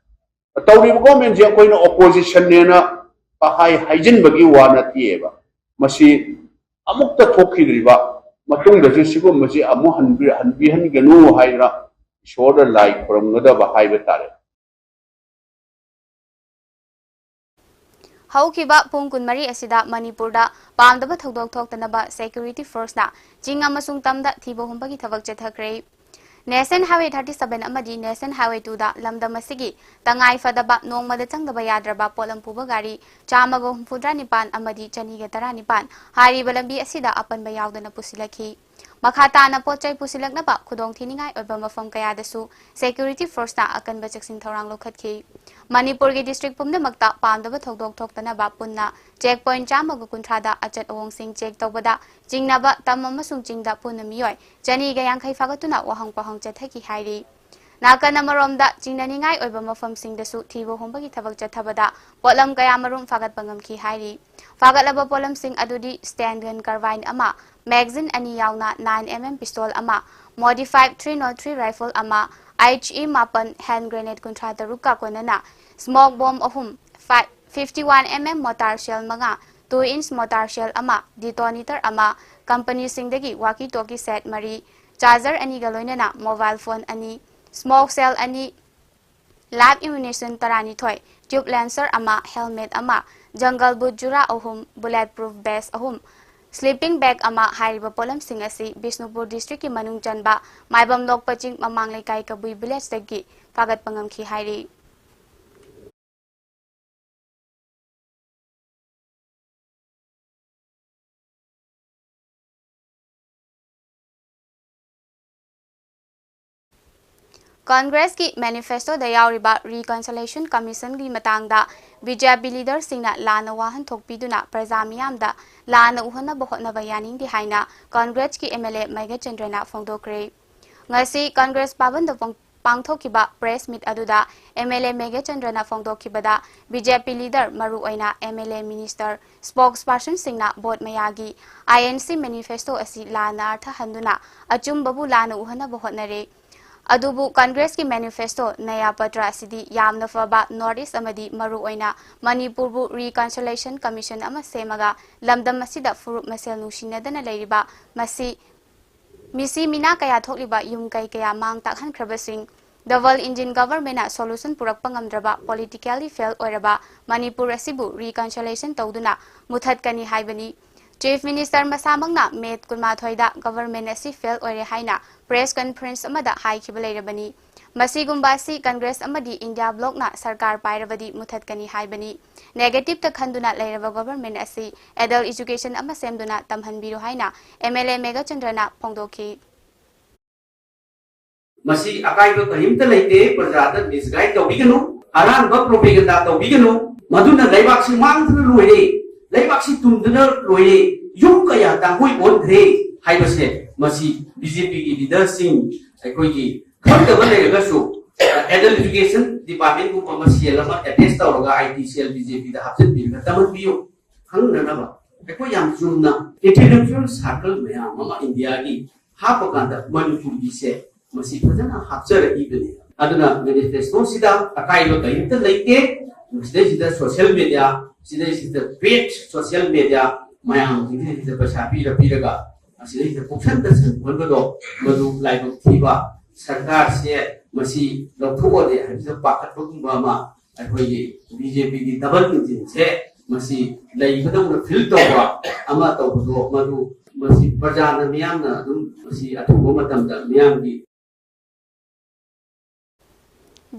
ꯇꯧꯔꯤꯕ governmentꯁꯦ ꯑꯩꯈꯣꯏꯅ oppositionꯅꯦꯅ ꯄꯍꯥꯏ ꯍꯥꯏꯖꯤꯟꯕꯒꯤ ꯋꯥ ꯅꯠꯇꯦꯕ꯫ ꯃꯁꯤ ꯑꯃꯨꯛꯇ ꯊꯣꯛꯈꯤꯗ꯭ꯔꯤꯕ, ꯃꯇꯨꯡꯗꯁꯨ ꯁꯤꯒꯨꯝꯕꯁꯤ ꯑꯃꯨꯛ ꯍꯟꯕꯤ-, ꯍꯟꯕꯤꯍꯟꯒꯅꯨ ꯍꯥꯏꯗꯅ ꯏꯁꯣꯔꯗ ꯂꯥꯏ ꯈꯨꯔꯨꯝꯒꯗꯕ ꯍꯥꯏꯕ ꯇꯥꯔꯦ꯫ ꯍꯧꯈꯤꯕ ꯄꯨꯡ ꯀꯨꯟꯃꯔꯤ ꯑꯁꯤꯗ ꯃꯅꯤꯄꯨꯔꯗ ꯄꯥꯝꯗꯕ ꯊꯧꯗꯣꯛ ꯊꯣꯛꯇꯅꯕ security forceꯅ ꯆꯤꯡ ꯑꯃꯁꯨꯡ ꯇꯝꯗ ꯊꯤꯕ ꯍꯨꯝꯕꯒꯤ ꯊꯕꯛ ꯆꯠꯊꯈ꯭ꯔꯦ꯫ National Highway thirty seven ꯑꯃꯗꯤ National Highway twoꯗ ꯂꯝꯗꯝ ꯑꯁꯤꯒꯤ ꯇꯉꯥꯏ ꯐꯗꯕ ꯅꯣꯡꯃꯗ ꯆꯪꯗꯕ ꯌꯥꯗ꯭ꯔꯕ ꯄꯣꯠꯂꯝ ꯄꯨꯕ ꯒꯥꯔꯤ ꯆꯥꯝꯃꯒ ꯍꯨꯝꯐꯨꯇꯔꯥ ꯅꯤꯄꯥꯟ ꯑꯃꯗꯤ ꯆꯅꯤꯒ ꯇꯔꯥꯅꯤꯄꯥꯟ ꯍꯥꯏꯔꯤꯕ ꯂꯝꯕꯤ ꯑꯁꯤꯗ ꯑꯄꯟꯕ ꯌꯥꯎꯗꯅ ꯄꯨꯁꯤꯜꯂꯛꯈꯤ꯫ ꯃꯈꯥ ꯇꯥꯅ ꯄꯣꯠ ꯆꯩ ꯄꯨꯁꯤꯜꯂꯛꯅꯕ ꯈꯨꯗꯣꯡꯊꯤꯅꯤꯡꯉꯥꯏ ꯑꯣꯏꯕ ꯃꯐꯝ ꯀꯌꯥꯗꯁꯨ security forceꯅ ꯑꯀꯟꯕ ꯆꯦꯛꯁꯤꯟ ꯊꯧꯔꯥꯡ ꯂꯧꯈꯠꯈꯤ꯫ ꯃꯅꯤꯄꯨꯔꯒꯤ district ꯄꯨꯝꯅꯃꯛꯇ ꯄꯥꯝꯗꯕ ꯊꯧꯗꯣꯛ ꯊꯣꯛꯇꯅꯕ ꯄꯨꯟꯅ check point ꯆꯥꯝꯃꯒ ꯀꯨꯟꯊ꯭ꯔꯥꯗ ꯑꯆꯠ ꯑꯋꯣꯡꯁꯤꯡ check ꯇꯧꯕꯗ ꯆꯤꯡꯅꯕ ꯇꯝ ꯑꯃꯁꯨꯡ ꯆꯤꯡꯗ ꯄꯨꯟꯅ ꯃꯤꯑꯣꯏ ꯆꯅꯤꯒ ꯌꯥꯡꯈꯩ ꯐꯥꯒꯠꯇꯨꯅ ꯋꯥꯍꯪ ꯄꯥꯎꯍꯪ ꯆꯠꯊꯈꯤ ꯍꯥꯏꯔꯤ꯫ ꯅꯥꯀꯟ ꯑꯃꯔꯣꯝꯗ ꯆꯤꯡꯅꯅꯤꯡꯉꯥꯏ ꯑꯣꯏꯕ ꯃꯐꯝꯁꯤꯡꯗꯁꯨ ꯊꯤꯕ ꯍꯨꯝꯕꯒꯤ ꯊꯕꯛ ꯆꯠꯊꯕꯗ ꯄꯣꯠꯂꯝ ꯀꯌꯥꯃꯔꯨꯝ ꯐꯥꯒꯠꯄ ꯉꯝꯈꯤ ꯍꯥꯏꯔꯤ꯫ ꯐꯥꯒꯠꯂꯕ ꯄꯣꯠꯂꯝꯁꯤꯡ ꯑꯗꯨꯗꯤ stand gun carbine ꯑꯃ, magazine ꯑꯅꯤ ꯌꯥꯎꯅ nine M M pistol ꯑꯃ, modified three nought three rifle ꯑꯃ, IHE ꯃꯥꯄꯟ, hand grenade ꯀꯨꯟꯊ꯭ꯔꯥ ꯇꯔꯨꯛꯀ ꯀꯣꯟꯅꯅ smoke bomb ꯑꯍꯨꯝ, fifty one M M mortar shell ꯃꯉꯥ, two inch mortar shell ꯑꯃ, detonator ꯑꯃ, companyꯁꯤꯡꯗꯒꯤ walkie talkie set ꯃꯔꯤ, charger ꯑꯅꯤꯒ ꯂꯣꯏꯅꯅ mobile phone ꯑꯅꯤ, smoke shell ꯑꯅꯤ, live ammunition ꯇꯔꯥꯅꯤꯊꯣꯏ, tube launcher ꯑꯃ, helmet ꯑꯃ, jungle boot ꯖꯨꯔꯥ ꯑꯍꯨꯝ, bullet proof vest ꯑꯍꯨꯝ, sleeping bag ꯑꯃ ꯍꯥꯏꯔꯤꯕ ꯄꯣꯠꯂꯝꯁꯤꯡ ꯑꯁꯤ ꯕꯤꯁꯅꯨꯄꯨꯔ districtꯀꯤ ꯃꯅꯨꯡ ꯆꯟꯕ ꯃꯥꯏꯕꯝ ꯂꯣꯛꯄ ꯆꯤꯡ ꯃꯃꯥꯡ ꯂꯩꯀꯥꯏ ꯀꯕꯨꯏ villageꯇꯒꯤ ꯐꯥꯒꯠꯄ ꯉꯝꯈꯤ ꯍꯥꯏꯔꯤ꯫ Congressꯀꯤ manifestoꯗ ꯌꯥꯎꯔꯤꯕ Reconciliation Commissionꯒꯤ ꯃꯇꯥꯡꯗ BJP leaderꯁꯤꯡꯅ ꯂꯥꯟꯅ ꯋꯥꯍꯟꯊꯣꯛ ꯄꯤꯗꯨꯅ ꯄ꯭ꯔꯖꯥ ꯃꯤꯌꯥꯝꯗ ꯂꯥꯟꯅ ꯎꯍꯟꯅꯕ ꯍꯣꯠꯅꯕ ꯌꯥꯅꯤꯡꯗꯦ ꯍꯥꯏꯅ Congressꯀꯤ MLA ꯃꯦꯘꯆꯟꯗ꯭ꯔꯅ ꯐꯣꯡꯗꯣꯛꯈ꯭ꯔꯦ꯫ ꯉꯁꯤ Congress ꯚꯕꯟꯗ ꯐꯣꯡ-, ꯄꯥꯡꯊꯣꯛꯈꯤꯕ press meet ꯑꯗꯨꯗ MLA ꯃꯦꯘꯆꯟꯗ꯭ꯔꯅ ꯐꯣꯡꯗꯣꯛꯈꯤꯕꯗ, BJP leader, ꯃꯔꯨꯑꯣꯏꯅ MLA, minister, spokespersonꯁꯤꯡꯅ vote ꯃꯌꯥꯒꯤ INC manifesto ꯑꯁꯤ ꯂꯥꯟꯅ ꯑꯔꯊ ꯍꯟꯗꯨꯅ ꯑꯆꯨꯝꯕꯕꯨ ꯂꯥꯟꯅ ꯎꯍꯟꯅꯕ ꯍꯣꯠꯅꯔꯦ꯫ ꯑꯗꯨꯕꯨ Congressꯀꯤ manifesto ꯅꯌꯥ ꯄꯇ꯭ꯔ ꯑꯁꯤꯗꯤ ꯌꯥꯝꯅ ꯐꯕ North East ꯑꯃꯗꯤ ꯃꯔꯨꯑꯣꯏꯅ ꯃꯅꯤꯄꯨꯔꯕꯨ Reconciliation Commission ꯑꯃ ꯁꯦꯝꯃꯒ ꯂꯝꯗꯝ ꯑꯁꯤꯗ ꯐꯨꯔꯨꯞ ꯃꯁꯦꯜ ꯅꯨꯡꯁꯤꯅꯗꯅ ꯂꯩꯔꯤꯕ ꯃꯁꯤ ꯃꯤꯁꯤ ꯃꯤꯅꯥ ꯀꯌꯥ ꯊꯣꯛꯂꯤꯕ ꯌꯨꯝ ꯀꯩ ꯀꯌꯥ ꯃꯥꯡ ꯇꯥꯛꯍꯟꯈ꯭ꯔꯕꯁꯤꯡ, double engine governmentꯅ solution ꯄꯨꯔꯛꯄ ꯉꯝꯗ꯭ꯔꯕ politically fail ꯑꯣꯏꯔꯕ ꯃꯅꯤꯄꯨꯔ ꯑꯁꯤꯕꯨ reconciliation ꯇꯧꯗꯨꯅ ꯃꯨꯊꯠꯀꯅꯤ ꯍꯥꯏꯕꯅꯤ꯫ Chief Minister ꯃꯁꯥꯃꯛꯅ May ꯀꯨꯟꯃꯥꯊꯣꯏꯗ government ꯑꯁꯤ fail ꯑꯣꯏꯔꯦ ꯍꯥꯏꯅ press conference ꯑꯃꯗ ꯍꯥꯏꯈꯤꯕ ꯂꯩꯔꯕꯅꯤ꯫ ꯃꯁꯤꯒꯨꯝꯕ ꯑꯁꯤ Congress ꯑꯃꯗꯤ India blocꯅ ꯁꯔꯀꯥꯔ ꯄꯥꯏꯔꯕꯗꯤ ꯃꯨꯊꯠꯀꯅꯤ ꯍꯥꯏꯕꯅꯤ꯫ Negativeꯇ ꯈꯟꯗꯨꯅ ꯂꯩꯔꯕ government ꯑꯁꯤ adult education ꯑꯃ ꯁꯦꯝꯗꯨꯅ ꯇꯝꯍꯟꯕꯤꯔꯨ ꯍꯥꯏꯅ MLA ꯃꯦꯘꯆꯟꯗ꯭ꯔꯅ ꯐꯣꯡꯗꯣꯛꯈꯤ꯫ ꯃꯁꯤ ꯑꯀꯥꯏꯕ ꯀꯔꯤꯝꯇ ꯂꯩꯇꯦ꯫ ꯄ꯭ꯔꯖꯥꯗ misguide ꯇꯧꯕꯤꯒꯅꯨ, ꯑꯔꯥꯟꯕ propaganda ꯇꯧꯕꯤꯒꯅꯨ꯫ ꯃꯗꯨꯅ ꯂꯩꯕꯥꯛꯁꯤ ꯃꯥꯡꯗꯨꯅ ꯂꯣꯏꯔꯦ, ꯂꯩꯕꯥꯛꯁꯤ ꯇꯨꯝꯗꯨꯅ ꯂꯣꯏꯔꯦ, ꯌꯨꯝ ꯀꯌꯥ ꯇꯥꯡꯈꯣꯏ ꯑꯣꯟꯈ꯭ꯔꯦ ꯍꯥꯏꯕꯁꯦ ꯃꯁꯤ BJPꯒꯤ leaderꯁꯤꯡ, ꯑꯩꯈꯣꯏꯒꯤ ꯈꯪꯗꯕ ꯂꯩꯔꯒꯁꯨ adult education departmentꯀꯨꯝꯕ ꯑꯃ cell ꯑꯃ attach ꯇꯧꯔꯒ IT cell BJPꯗ ꯍꯥꯞꯆꯤꯟꯕꯤꯔꯒ ꯇꯝꯍꯟꯕꯤꯌꯨ꯫ ꯈꯪꯅꯅꯕ ꯑꯩꯈꯣꯏ ꯌꯥꯝ ꯆꯨꯝꯅ intellectual circle ꯃꯌꯥꯝ ꯑꯃ Indiaꯒꯤ ꯍꯥꯞꯄꯀꯥꯟꯗ ꯃꯅꯤꯄꯨꯔꯒꯤꯁꯦ ꯃꯁꯤ ꯐꯖꯅ ꯍꯥꯞꯆꯔꯛꯏꯕꯅꯤ꯫ ꯑꯗꯨꯅ manifestoꯁꯤꯗ ꯑꯀꯥꯏꯕ ꯀꯔꯤꯝꯇ ꯂꯩꯇꯦ꯫ ꯁꯤꯗꯩꯁꯤꯗ social media, ꯁꯤꯗꯩꯁꯤꯗ paid social media ꯃꯌꯥꯝꯁꯤꯡꯁꯤꯗ ꯄꯩꯁꯥ ꯄꯤꯔ ꯄꯤꯔꯒ ꯑꯁꯤꯗꯩꯁꯤꯗ ꯄꯨꯛꯁꯟꯗ ꯁꯟ ꯈꯣꯟꯕꯗꯣ ꯃꯗꯨ ꯂꯥꯏꯕꯛ ꯊꯤꯕ, ꯁꯔꯀꯥꯔꯁꯦ ꯃꯁꯤ ꯂꯧꯊꯣꯛꯑꯣꯗꯦ ꯍꯥꯏꯕꯁꯤꯗ ꯄꯥꯈꯠꯄꯒꯨꯝꯕ ꯑꯃ ꯑꯩꯈꯣꯏꯒꯤ BJPꯒꯤ double engineꯁꯦ ꯃꯁꯤ ꯂꯩꯕꯗꯧꯅ ꯐꯤꯜ ꯇꯧꯕ ꯑꯃ ꯇꯧꯕꯗꯣ, ꯃꯗꯨ ꯃꯁꯤ ꯄ꯭ꯔꯖꯥꯅ, ꯃꯤꯌꯥꯝꯅ ꯑꯗꯨꯝ ꯃꯁꯤ ꯑꯊꯨꯕ ꯃꯇꯝꯗ ꯃꯤꯌꯥꯝꯒꯤ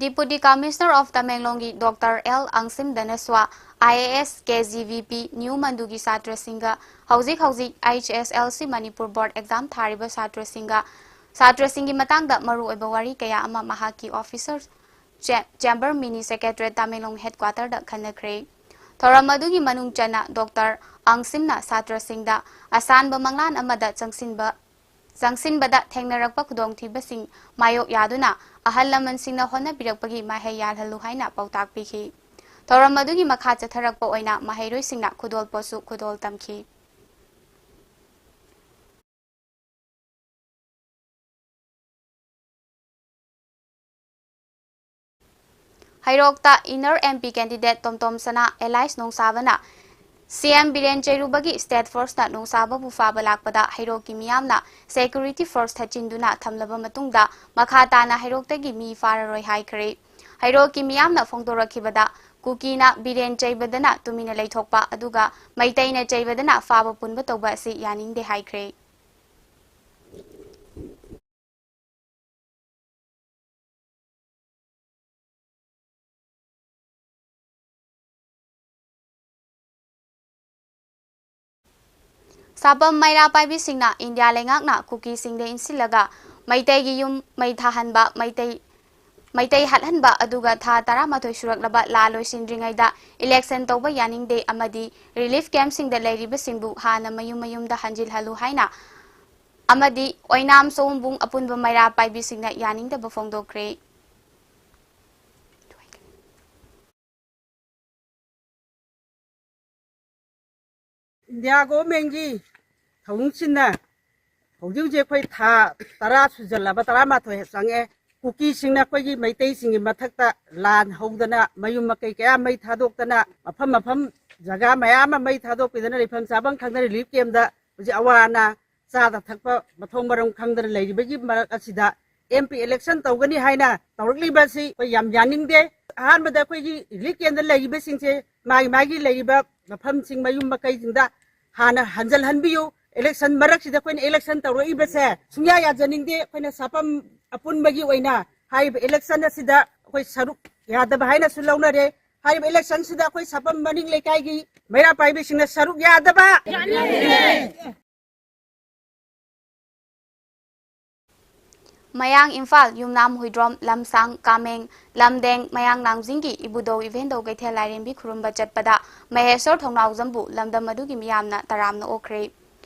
Deputy Commissioner of ꯇꯃꯦꯡꯂꯣꯡꯒꯤ ꯗꯣꯛꯇꯔ ꯑꯦꯜ ꯑꯪꯁꯤꯝ ꯗꯅꯁ꯭ꯋꯥ, I A S, K G V P, new ꯃꯟꯗꯨꯒꯤ ꯁꯥꯇ꯭ꯔꯁꯤꯡꯒ ꯍꯧꯖꯤꯛ ꯍꯧꯖꯤꯛ ꯑꯩꯆ ꯑꯦꯁ ꯑꯦꯜ ꯁꯤ ꯃꯅꯤꯄꯨꯔ ꯕꯣꯔꯗ ꯑꯦꯛꯖꯥꯝ ꯊꯥꯔꯤꯕ ꯁꯥꯇ꯭ꯔꯁꯤꯡꯒ, ꯁꯥꯇ꯭ꯔꯁꯤꯡꯒꯤ ꯃꯇꯥꯡꯗ ꯃꯔꯨꯑꯣꯏꯕ ꯋꯥꯔꯤ ꯀꯌꯥ ꯑꯃ ꯃꯍꯥꯛꯀꯤ ꯑꯣꯐꯤꯁꯔ ꯆꯦ-, ꯆꯦꯝꯕꯔ ꯃꯤꯅꯤ ꯁꯦꯀ꯭ꯔꯦꯇꯔꯤꯌꯦꯠ ꯇꯃꯦꯡꯂꯣꯡ ꯍꯦꯗꯀ꯭ꯋꯥꯇꯔꯗ ꯈꯟꯅꯈ꯭ꯔꯦ꯫ ꯊꯧꯔꯝ ꯑꯗꯨꯒꯤ ꯃꯅꯨꯡ ꯆꯟꯅ ꯗꯣꯛꯇꯔ ꯑꯪꯁꯤꯝꯅ ꯁꯥꯇ꯭ꯔꯁꯤꯡꯗ ꯑꯁꯥꯟꯕ ꯃꯪꯂꯥꯟ ꯑꯃꯗ ꯆꯪꯁꯤꯟꯕ, ꯆꯪꯁꯤꯟꯕꯗ ꯊꯦꯡꯅꯔꯛꯄ ꯈꯨꯗꯣꯡꯊꯤꯕꯁꯤꯡ ꯃꯥꯌꯣꯛ ꯌꯥꯗꯨꯅ ꯑꯍꯜ ꯂꯃꯟꯁꯤꯡꯅ ꯍꯣꯠꯅꯕꯤꯔꯛꯄꯒꯤ ꯃꯍꯩ ꯌꯥꯜꯍꯜꯂꯨ ꯍꯥꯏꯅ ꯄꯥꯎꯇꯥꯛ ꯄꯤꯈꯤ꯫ ꯊꯧꯔꯝ ꯑꯗꯨꯒꯤ ꯃꯈꯥ ꯆꯠꯊꯔꯛꯄ ꯑꯣꯏꯅ ꯃꯍꯩꯔꯣꯏꯁꯤꯡꯅ ꯈꯨꯗꯣꯜꯄꯣꯠꯁꯨ ꯈꯨꯗꯣꯜ ꯇꯝꯈꯤ꯫ ꯍꯩꯔꯣꯛꯇ ꯏꯟꯅꯔ ꯑꯦꯝ ꯄꯤ ꯀꯦꯟꯗꯤꯗꯦꯠ ꯇꯣꯝꯇꯣꯝ ꯁꯅꯥ, ꯑꯦꯂꯥꯏꯁ ꯅꯣꯡꯁꯥꯕꯅ ꯁꯤ ꯑꯦꯝ ꯕꯤꯔꯦꯟ ꯆꯩꯔꯨꯕꯒꯤ ꯁ꯭ꯇꯦꯠ ꯐꯣꯔꯁꯅ ꯅꯣꯡꯁꯥꯕꯕꯨ ꯐꯥꯕ ꯂꯥꯛꯄꯗ ꯍꯩꯔꯣꯛꯀꯤ ꯃꯤꯌꯥꯝꯅ ꯁꯦꯀ꯭ꯌꯨꯔꯤꯇꯤ ꯐꯣꯔꯁ ꯊꯠꯆꯤꯟꯗꯨꯅ ꯊꯝꯂꯕ ꯃꯇꯨꯡꯗ ꯃꯈꯥ ꯇꯥꯅ ꯍꯩꯔꯣꯛꯇꯒꯤ ꯃꯤ ꯐꯥꯔꯔꯣꯏ ꯍꯥꯏꯈ꯭ꯔꯦ꯫ ꯍꯩꯔꯣꯛꯀꯤ ꯃꯤꯌꯥꯝꯅ ꯐꯣꯡꯗꯣꯔꯛꯈꯤꯕꯗ ꯀꯨꯀꯤꯅ ꯕꯤꯔꯦꯟ ꯆꯩꯕꯗꯅ ꯇꯨꯃꯤꯟꯅ ꯂꯩꯊꯣꯛꯄ ꯑꯗꯨꯒ ꯃꯩꯇꯩꯅ ꯆꯩꯕꯗꯅ ꯐꯥꯕ ꯄꯨꯟꯕ ꯇꯧꯕ ꯑꯁꯤ ꯌꯥꯅꯤꯡꯗꯦ ꯍꯥꯏꯈ꯭ꯔꯦ꯫ ꯁꯥꯄꯝ ꯃꯩꯔꯥ ꯄꯥꯏꯕꯤꯁꯤꯡꯅ ꯏꯟꯗꯤꯌꯥ ꯂꯩꯉꯥꯛꯅ ꯀꯨꯀꯤꯁꯤꯡꯗ ꯏꯟꯁꯤꯜꯂꯒ ꯃꯩꯇꯩꯒꯤ ꯌꯨꯝ ꯃꯩ ꯊꯥꯍꯟꯕ, ꯃꯩꯇꯩ, ꯃꯩꯇꯩ ꯍꯥꯠꯍꯟꯕ, ꯑꯗꯨꯒ ꯊꯥ ꯇꯔꯥꯃꯥꯊꯣꯏ ꯁꯨꯔꯛꯂꯕ ꯂꯥ ꯂꯣꯏꯁꯤꯟꯗ꯭ꯔꯤꯉꯩꯗ ꯏꯂꯦꯛꯁꯟ ꯇꯧꯕ ꯌꯥꯅꯤꯡꯗꯦ ꯑꯃꯗꯤ ꯔꯤꯂꯤꯐ ꯀꯦꯝꯞꯁꯤꯡꯗ ꯂꯩꯔꯤꯕꯁꯤꯡꯕꯨ ꯍꯥꯟꯅ ꯃꯌꯨꯝ ꯃꯌꯨꯝꯗ ꯍꯟꯖꯤꯜꯍꯜꯂꯨ ꯍꯥꯏꯅ ꯑꯃꯗꯤ ꯑꯣꯏꯅꯥꯝ ꯁꯑꯣꯝꯕꯨꯡ ꯑꯄꯨꯟꯕ ꯃꯩꯔꯥ ꯄꯥꯏꯕꯤꯁꯤꯡꯅ ꯌꯥꯅꯤꯡꯗꯕ ꯐꯣꯡꯗꯣꯛꯈ꯭ꯔꯦ꯫ ꯏꯟꯗꯤꯌꯥ ꯒꯣꯚꯔꯟꯃꯦꯟꯠꯀꯤ ꯊꯧꯑꯣꯡꯁꯤꯅ ꯍꯧꯖꯤꯛ ꯍꯧꯖꯤꯛ ꯑꯩꯈꯣꯏ ꯊꯥ ꯇꯔꯥ ꯁꯨꯖꯜꯂꯕ, ꯇꯔꯥꯃꯥꯊꯣꯏ ꯆꯪꯉꯛꯑꯦ꯫ ꯀꯨꯀꯤꯁꯤꯡꯅ ꯑꯩꯈꯣꯏꯒꯤ ꯃꯩꯇꯩꯁꯤꯡꯒꯤ ꯃꯊꯛꯇ ꯂꯥꯟ ꯍꯧꯗꯅ, ꯃꯌꯨꯝ ꯃꯀꯩ ꯀꯌꯥ ꯃꯩ ꯊꯥꯗꯣꯛꯇꯅ, ꯃꯐꯝ ꯃꯐꯝ ꯖꯒꯥ ꯃꯌꯥꯝ ꯑꯃ ꯃꯩ ꯊꯥꯗꯣꯛꯄꯤꯗꯅ, ꯂꯩꯐꯝ ꯆꯥꯐꯝ ꯈꯪꯗꯅ ꯔꯤꯂꯤꯐ ꯀꯦꯝꯞꯇ ꯍꯧꯖꯤꯛ ꯑꯋꯥ ꯑꯅꯥ, ꯆꯥꯗ ꯊꯛꯄ ꯃꯊꯣꯡ ꯃꯔꯝ ꯈꯪꯗꯅ ꯂꯩꯔꯤꯕꯒꯤ ꯃꯔꯛ ꯑꯁꯤꯗ ꯑꯦꯝ ꯄꯤ ꯏꯂꯦꯛꯁꯟ ꯇꯧꯒꯅꯤ ꯍꯥꯏꯅ ꯇꯧꯔꯛꯂꯤꯕ ꯑꯁꯤ ꯑꯩꯈꯣꯏ ꯌꯥꯝ ꯌꯥꯅꯤꯡꯗꯦ꯫ ꯑꯍꯥꯟꯕꯗ ꯑꯩꯈꯣꯏꯒꯤ ꯔꯤꯂꯤꯐ ꯀꯦꯝꯞꯇ ꯂꯩꯔꯤꯕꯁꯤꯡꯁꯦ ꯃꯥꯒꯤ ꯃꯥꯒꯤ ꯂꯩꯔꯤꯕ ꯃꯐꯝꯁꯤꯡ, ꯃꯌꯨꯝ ꯃꯀꯩꯁꯤꯡꯗ ꯍꯥꯟꯅ ꯍꯟꯖꯤꯜꯍꯟꯕꯤꯌꯨ꯫ ꯏꯂꯦꯛꯁꯟ ꯃꯔꯛꯁꯤꯗ ꯑꯩꯈꯣꯏꯅ ꯏꯂꯦꯛꯁꯟ ꯇꯧꯔꯛꯏꯕꯁꯦ ꯁꯨꯡꯌꯥ ꯌꯥꯖꯅꯤꯡꯗꯦ꯫ ꯑꯩꯈꯣꯏꯅ ꯁꯥꯄꯝ ꯑꯄꯨꯟꯕꯒꯤ ꯑꯣꯏꯅ ꯍꯥꯏꯔꯤꯕ ꯏꯂꯦꯛꯁꯟ ꯑꯁꯤꯗ ꯑꯩꯈꯣꯏ ꯁꯔꯨꯛ ꯌꯥꯗꯕ ꯍꯥꯏꯅꯁꯨ ꯂꯧꯅꯔꯦ꯫ ꯍꯥꯏꯔꯤꯕ ꯏꯂꯦꯛꯁꯟꯁꯤꯗ ꯑꯩꯈꯣꯏ ꯁꯥꯄꯝ ꯃꯅꯤꯡ ꯂꯩꯀꯥꯏꯒꯤ ꯃꯩꯔꯥ ꯄꯥꯏꯕꯤꯁꯤꯡꯅ ꯁꯔꯨꯛ ꯌꯥꯗꯕ꯫ ꯃꯌꯥꯡ ꯏꯝꯐꯥꯜ, ꯌꯨꯝꯅꯥꯝ ꯍꯨꯏꯗ꯭ꯔꯣꯝ, ꯂꯝꯁꯥꯡ, ꯀꯥꯃꯦꯡ, ꯂꯝꯗꯦꯡ, ꯃꯌꯥꯡ ꯂꯥꯡꯖꯤꯡꯒꯤ ꯏꯕꯨꯙꯧ ꯏꯕꯦꯟꯙꯧ ꯀꯩꯊꯦꯜ ꯂꯥꯏꯔꯦꯝꯕꯤ ꯈꯨꯔꯨꯝꯕ ꯆꯠꯄꯗ ꯃꯍꯦꯁꯣꯔ ꯊꯧꯅꯥꯎꯖꯝꯕꯨ ꯂꯝꯗꯝ ꯑꯗꯨꯒꯤ ꯃꯤꯌꯥꯝꯅ ꯇꯔꯥꯝꯅ ꯑꯣꯛꯈ꯭ꯔꯦ꯫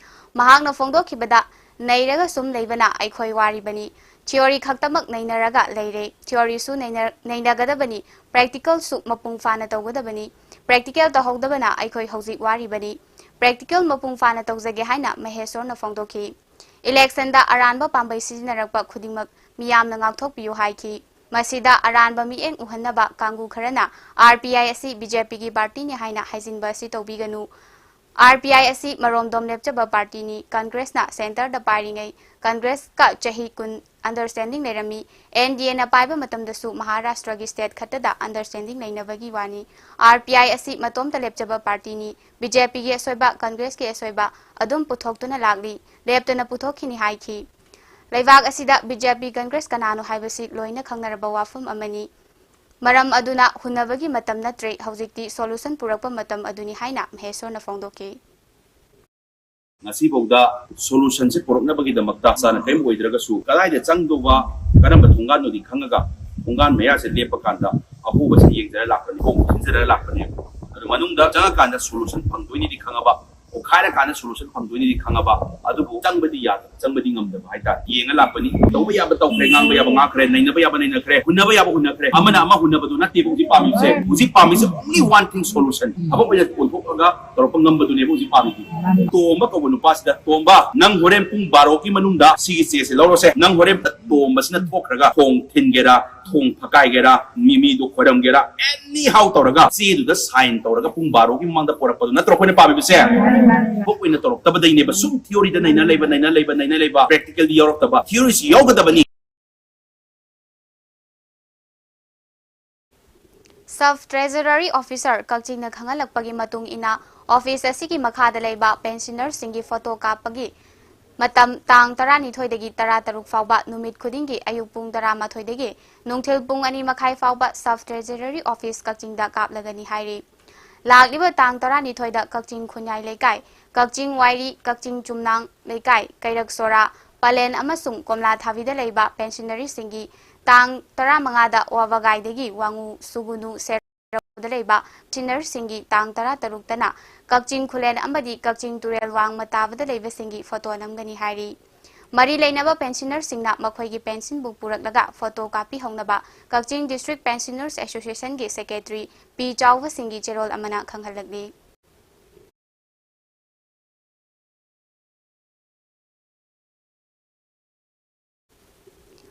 ꯃꯍꯥꯛꯅ ꯐꯣꯡꯗꯣꯛꯈꯤꯕꯗ, "ꯅꯩꯔꯒ ꯁꯨꯝ ꯂꯩꯕꯅ ꯑꯩꯈꯣꯏ ꯋꯥꯔꯤꯕꯅꯤ꯫ ꯊꯤꯑꯣꯔꯤ ꯈꯛꯇꯃꯛ ꯅꯩꯅꯔꯒ ꯂꯩꯔꯦ꯫ ꯊꯤꯑꯣꯔꯤꯁꯨ ꯅꯩꯅ-, ꯅꯩꯅꯒꯗꯕꯅꯤ, ꯄ꯭ꯔꯦꯛꯇꯤꯀꯦꯜꯁꯨ ꯃꯄꯨꯡ ꯐꯥꯅ ꯇꯧꯒꯗꯕꯅꯤ꯫ ꯄ꯭ꯔꯦꯛꯇꯤꯀꯦꯜ ꯇꯧꯍꯧꯗꯕꯅ ꯑꯩꯈꯣꯏ ꯍꯧꯖꯤꯛ ꯋꯥꯔꯤꯕꯅꯤ꯫ ꯄ꯭ꯔꯦꯛꯇꯤꯀꯦꯜ ꯃꯄꯨꯡ ꯐꯥꯅ ꯇꯧꯖꯒꯦ" ꯍꯥꯏꯅ ꯃꯍꯦꯁꯣꯔꯅ ꯐꯣꯡꯗꯣꯛꯈꯤ꯫ ꯏꯂꯦꯛꯁꯟꯗ ꯑꯔꯥꯟꯕ ꯄꯥꯝꯕꯩ ꯁꯤꯖꯤꯟꯅꯔꯛꯄ ꯈꯨꯗꯤꯡꯃꯛ ꯃꯤꯌꯥꯝꯅ ꯉꯥꯛꯊꯣꯛꯄꯤꯌꯨ ꯍꯥꯏꯈꯤ꯫ ꯃꯁꯤꯗ ꯑꯔꯥꯟꯕ ꯃꯤꯠꯌꯦꯡ ꯎꯍꯟꯅꯕ ꯀꯥꯡꯕꯨ ꯈꯔꯅ ꯑꯥꯔ ꯄꯤ ꯑꯥꯏ ꯑꯁꯤ ꯕꯤ ꯖꯦ ꯄꯤꯒꯤ ꯄꯥꯔꯇꯤꯅꯤ ꯍꯥꯏꯅ ꯍꯥꯏꯖꯤꯟꯕ ꯑꯁꯤ ꯇꯧꯕꯤꯒꯅꯨ꯫ ꯑꯥꯔ ꯄꯤ ꯑꯥꯏ ꯑꯁꯤ ꯃꯔꯣꯝꯗꯣꯝ ꯂꯦꯞꯆꯕ ꯄꯥꯔꯇꯤꯅꯤ꯫ ꯀꯪꯒ꯭ꯔꯦꯁꯅ ꯁꯦꯟꯇꯔꯗ ꯄꯥꯏꯔꯤꯉꯩ ꯀꯪꯒ꯭ꯔꯦꯁꯀ ꯆꯍꯤ ꯀꯨꯟ ꯑꯟꯗꯔꯁꯇꯦꯟꯗꯤꯡ ꯂꯩꯔꯝꯃꯤ꯫ ꯑꯦꯟ ꯗꯤ ꯑꯦꯅ ꯄꯥꯏꯕ ꯃꯇꯝꯗꯁꯨ ꯃꯍꯥꯔꯥꯁꯇ꯭ꯔꯒꯤ ꯁ꯭ꯇꯦꯠ ꯈꯛꯇꯗ ꯑꯟꯗꯔꯁꯇꯦꯟꯗꯤꯡ ꯂꯩꯅꯕꯒꯤ ꯋꯥꯅꯤ꯫ ꯑꯥꯔ ꯄꯤ ꯑꯥꯏ ꯑꯁꯤ ꯃꯇꯣꯝꯇ ꯂꯦꯞꯆꯕ ꯄꯥꯔꯇꯤꯅꯤ꯫ ꯕꯤ ꯖꯦ ꯄꯤꯒꯤ ꯑꯁꯣꯏꯕ, ꯀꯪꯒ꯭ꯔꯦꯁꯀꯤ ꯑꯁꯣꯏꯕ ꯑꯗꯨꯝ ꯄꯨꯊꯣꯛꯇꯨꯅ ꯂꯥꯛꯂꯤ꯫ ꯂꯦꯞꯇꯅ ꯄꯨꯊꯣꯛꯈꯤꯅꯤ ꯍꯥꯏꯈꯤ꯫ ꯂꯩꯕꯥꯛ ꯑꯁꯤꯗ ꯕꯤ ꯖꯦ ꯄꯤ ꯀꯪꯒ꯭ꯔꯦꯁ ꯀꯅꯥꯅꯣ ꯍꯥꯏꯕꯁꯤ ꯂꯣꯏꯅ ꯈꯪꯅꯔꯕ ꯋꯥꯐꯝ ꯑꯃꯅꯤ꯫ ꯃꯔꯝ ꯑꯗꯨꯅ ꯍꯨꯟꯅꯕꯒꯤ ꯃꯇꯝ ꯅꯠꯇ꯭ꯔꯦ, ꯍꯧꯖꯤꯛꯇꯤ ꯁꯣꯂꯨꯁꯟ ꯄꯨꯔꯛꯄ ꯃꯇꯝ ꯑꯗꯨꯅꯤ ꯍꯥꯏꯅ ꯃꯍꯦꯁꯣꯔꯅ ꯐꯣꯡꯗꯣꯛꯈꯤ꯫ ꯉꯁꯤꯐꯥꯎꯗ ꯁꯣꯂꯨꯁꯟꯁꯦ ꯄꯨꯔꯛꯅꯕꯒꯤꯗꯃꯛꯇ ꯆꯥꯅ ꯀꯔꯤꯝ ꯑꯣꯏꯗ꯭ꯔꯒꯁꯨ ꯀꯗꯥꯏꯗ ꯆꯪꯗꯧꯕ, ꯀꯔꯝꯕ ꯊꯣꯡꯒꯥꯟꯅꯣꯗꯤ ꯈꯪꯉꯒ ꯊꯣꯡꯒꯥꯟ ꯃꯌꯥꯁꯦ ꯂꯦꯞꯄ ꯀꯥꯟꯗ ꯑꯍꯣꯕꯁꯦ ꯌꯦꯡꯖꯔ ꯂꯥꯛꯄꯅꯤ, ꯊꯣꯡ ꯊꯤꯟꯖꯔ ꯂꯥꯛꯄꯅꯦꯕ꯫ ꯑꯗꯨ ꯃꯅꯨꯡꯗ ꯆꯪꯉꯀꯥꯟꯗ ꯁꯣꯂꯨꯁꯟ ꯐꯪꯗꯣꯏꯅꯤꯗꯤ ꯈꯪꯉꯕ, ꯑꯣꯈꯥꯏꯔꯀꯥꯟꯗ ꯁꯣꯂꯨꯁꯟ ꯐꯪꯗꯣꯏꯅꯤꯗꯤ ꯈꯪꯉꯕ, ꯑꯗꯨꯕꯨ ꯆꯪꯕꯗꯤ ꯌꯥꯗꯕ, ꯆꯪꯕꯗꯤ ꯉꯝꯗꯕ ꯍꯥꯏꯇꯥꯔꯦ꯫ ꯌꯦꯡꯉ ꯂꯥꯛꯄꯅꯤ꯫ ꯇꯧꯕ ꯌꯥꯕ ꯇꯧꯈ꯭ꯔꯦ, ꯉꯥꯡꯕ ꯌꯥꯕ ꯉꯥꯡꯈ꯭ꯔꯦ, ꯅꯩꯅꯕ ꯌꯥꯕ ꯅꯩꯅꯈ꯭ꯔꯦ, ꯍꯨꯟꯅꯕ ꯌꯥꯕ ꯍꯨꯟꯅꯈ꯭ꯔꯦ꯫ ꯑꯃꯅ ꯑꯃ ꯍꯨꯟꯅꯕꯗꯨ ꯅꯠꯇꯦꯕ ꯍꯧꯖꯤꯛ ꯄꯥꯝꯃꯤꯕꯁꯦ꯫ ꯍꯧꯖꯤꯛ ꯄꯥꯝꯃꯤꯁꯦ only one thing, solution꯫ ꯊꯕꯛ ꯑꯣꯏꯅ ꯑꯣꯟꯊꯣꯛꯂꯒ ꯇꯧꯔꯛꯄ ꯉꯝꯕꯗꯨꯅꯦꯕ ꯍꯧꯖꯤꯛ ꯄꯥꯝꯃꯤꯁꯦ꯫ ꯇꯣꯝꯕ ꯀꯧꯕ ꯅꯨꯄꯥꯁꯤꯗ, "ꯇꯣꯝꯕ, ꯅꯪ ꯍꯣꯔꯦꯟ ꯄꯨꯡ ꯕꯥꯔꯣꯒꯤ ꯃꯅꯨꯡꯗ ꯁꯤꯒꯤ ꯆꯦꯁꯦ ꯂꯧꯔꯁꯦ꯫ ꯅꯪ ꯍꯣꯔꯦꯟ ꯇꯣꯝꯕꯁꯤꯅ ꯊꯣꯛꯈ꯭ꯔꯒ ꯊꯣꯡ ꯊꯤꯟꯒꯦꯔꯥ, ꯊꯣꯡ ꯐꯀꯥꯏꯒꯦꯔꯥ, ꯃꯤꯃꯤꯗꯣ ꯈꯣꯏꯔꯝꯒꯦꯔꯥ, ꯑꯦꯅꯤ ꯍꯥꯎ ꯇꯧꯔꯒ ꯆꯦꯗꯨꯗ ꯁꯥꯏꯟ ꯇꯧꯔꯒ ꯄꯨꯡ ꯕꯥꯔꯣꯒꯤ ꯃꯃꯥꯡꯗ ꯄꯣꯔꯛꯄꯗꯨ ꯅꯠꯇ꯭ꯔꯣ ꯑꯩꯈꯣꯏꯅ ꯄꯥꯝꯃꯤꯕꯁꯦ?" ꯊꯕꯛ ꯑꯣꯏꯅ ꯇꯧꯔꯛꯇꯕꯗꯩꯅꯦꯕ꯫ ꯁꯨꯝ ꯊꯤꯑꯣꯔꯤꯗ ꯅꯩꯅ ꯂꯩꯕ, ꯅꯩꯅ ꯂꯩꯕ, ꯅꯩꯅ ꯂꯩꯕ, ꯄ꯭ꯔꯦꯛꯇꯤꯀꯦꯜꯗꯤ ꯌꯥꯎꯔꯛꯇꯕꯅꯤ꯫ ꯊꯤꯑꯣꯔꯤꯁꯤ ꯌꯥꯎꯒꯗꯕꯅꯤ꯫ Sub Treasury Officer ꯀꯛꯆꯤꯡꯅ ꯈꯪꯍꯜꯂꯛꯄꯒꯤ ꯃꯇꯨꯡ ꯏꯟꯅ, office ꯑꯁꯤꯒꯤ ꯃꯈꯥꯗ ꯂꯩꯕ pensionerꯁꯤꯡꯒꯤ photo ꯀꯥꯞꯄꯒꯤ ꯃꯇꯝ ꯇꯥꯡ ꯇꯔꯥꯅꯤꯊꯣꯏꯗꯒꯤ ꯇꯔꯥꯇꯔꯨꯛ ꯐꯥꯎꯕ ꯅꯨꯃꯤꯠ ꯈꯨꯗꯤꯡꯒꯤ ꯑꯌꯨꯛ ꯄꯨꯡ ꯇꯔꯥꯃꯥꯊꯣꯏꯗꯒꯤ ꯅꯨꯡꯊꯤꯜ ꯄꯨꯡ ꯑꯅꯤ ꯃꯈꯥꯏ ꯐꯥꯎꯕ Sub Treasury Office ꯀꯛꯆꯤꯡꯗ ꯀꯥꯞꯂꯒꯅꯤ ꯍꯥꯏꯔꯤ꯫ ꯂꯥꯛꯂꯤꯕ ꯇꯥꯡ ꯇꯔꯥꯅꯤꯊꯣꯏꯗ ꯀꯛꯆꯤꯡ ꯈꯨꯟꯌꯥꯏ ꯂꯩꯀꯥꯏ, ꯀꯛꯆꯤꯡ ꯋꯥꯏꯔꯤ, ꯀꯛꯆꯤꯡ ꯆꯨꯝꯅꯥꯡ ꯂꯩꯀꯥꯏ, ꯀꯩꯔꯛꯁꯣꯔꯥ, ꯄꯂꯦꯟ ꯑꯃꯁꯨꯡ ꯀꯣꯝꯂꯥꯊꯥꯕꯤꯗ ꯂꯩꯕ pensionerꯁꯤꯡꯒꯤ ꯇꯥꯡ ꯇꯔꯥꯃꯉꯥꯗ ꯋꯥꯕꯒꯥꯏꯗꯒꯤ ꯋꯥꯉꯨ ꯁꯨꯒꯨꯅꯨ ꯁꯦꯔꯧꯗ ꯂꯩꯕ pensionerꯁꯤꯡꯒꯤ ꯇꯥꯡ ꯇꯔꯥꯇꯔꯨꯛꯇꯅ ꯀꯛꯆꯤꯡ ꯈꯨꯂꯦꯟ ꯑꯃꯗꯤ ꯀꯛꯆꯤꯡ ꯇꯨꯔꯦꯜ ꯋꯥꯡꯃ ꯇꯥꯕꯗ ꯂꯩꯕꯁꯤꯡꯒꯤ photo ꯅꯝꯒꯅꯤ ꯍꯥꯏꯔꯤ꯫ ꯃꯔꯤ ꯂꯩꯅꯕ pensionerꯁꯤꯡꯅ ꯃꯈꯣꯏꯒꯤ pensionꯕꯨ ꯄꯨꯔꯛꯂꯒ photo ꯀꯥꯞꯄꯤꯍꯧꯅꯕ ꯀꯛꯆꯤꯡ District Pensioners Associationꯒꯤ Secretary ꯄꯤ ꯆꯥꯎꯕꯁꯤꯡꯒꯤ ꯆꯦꯔꯣꯜ ꯑꯃꯅ ꯈꯪꯍꯜꯂꯛꯂꯤ꯫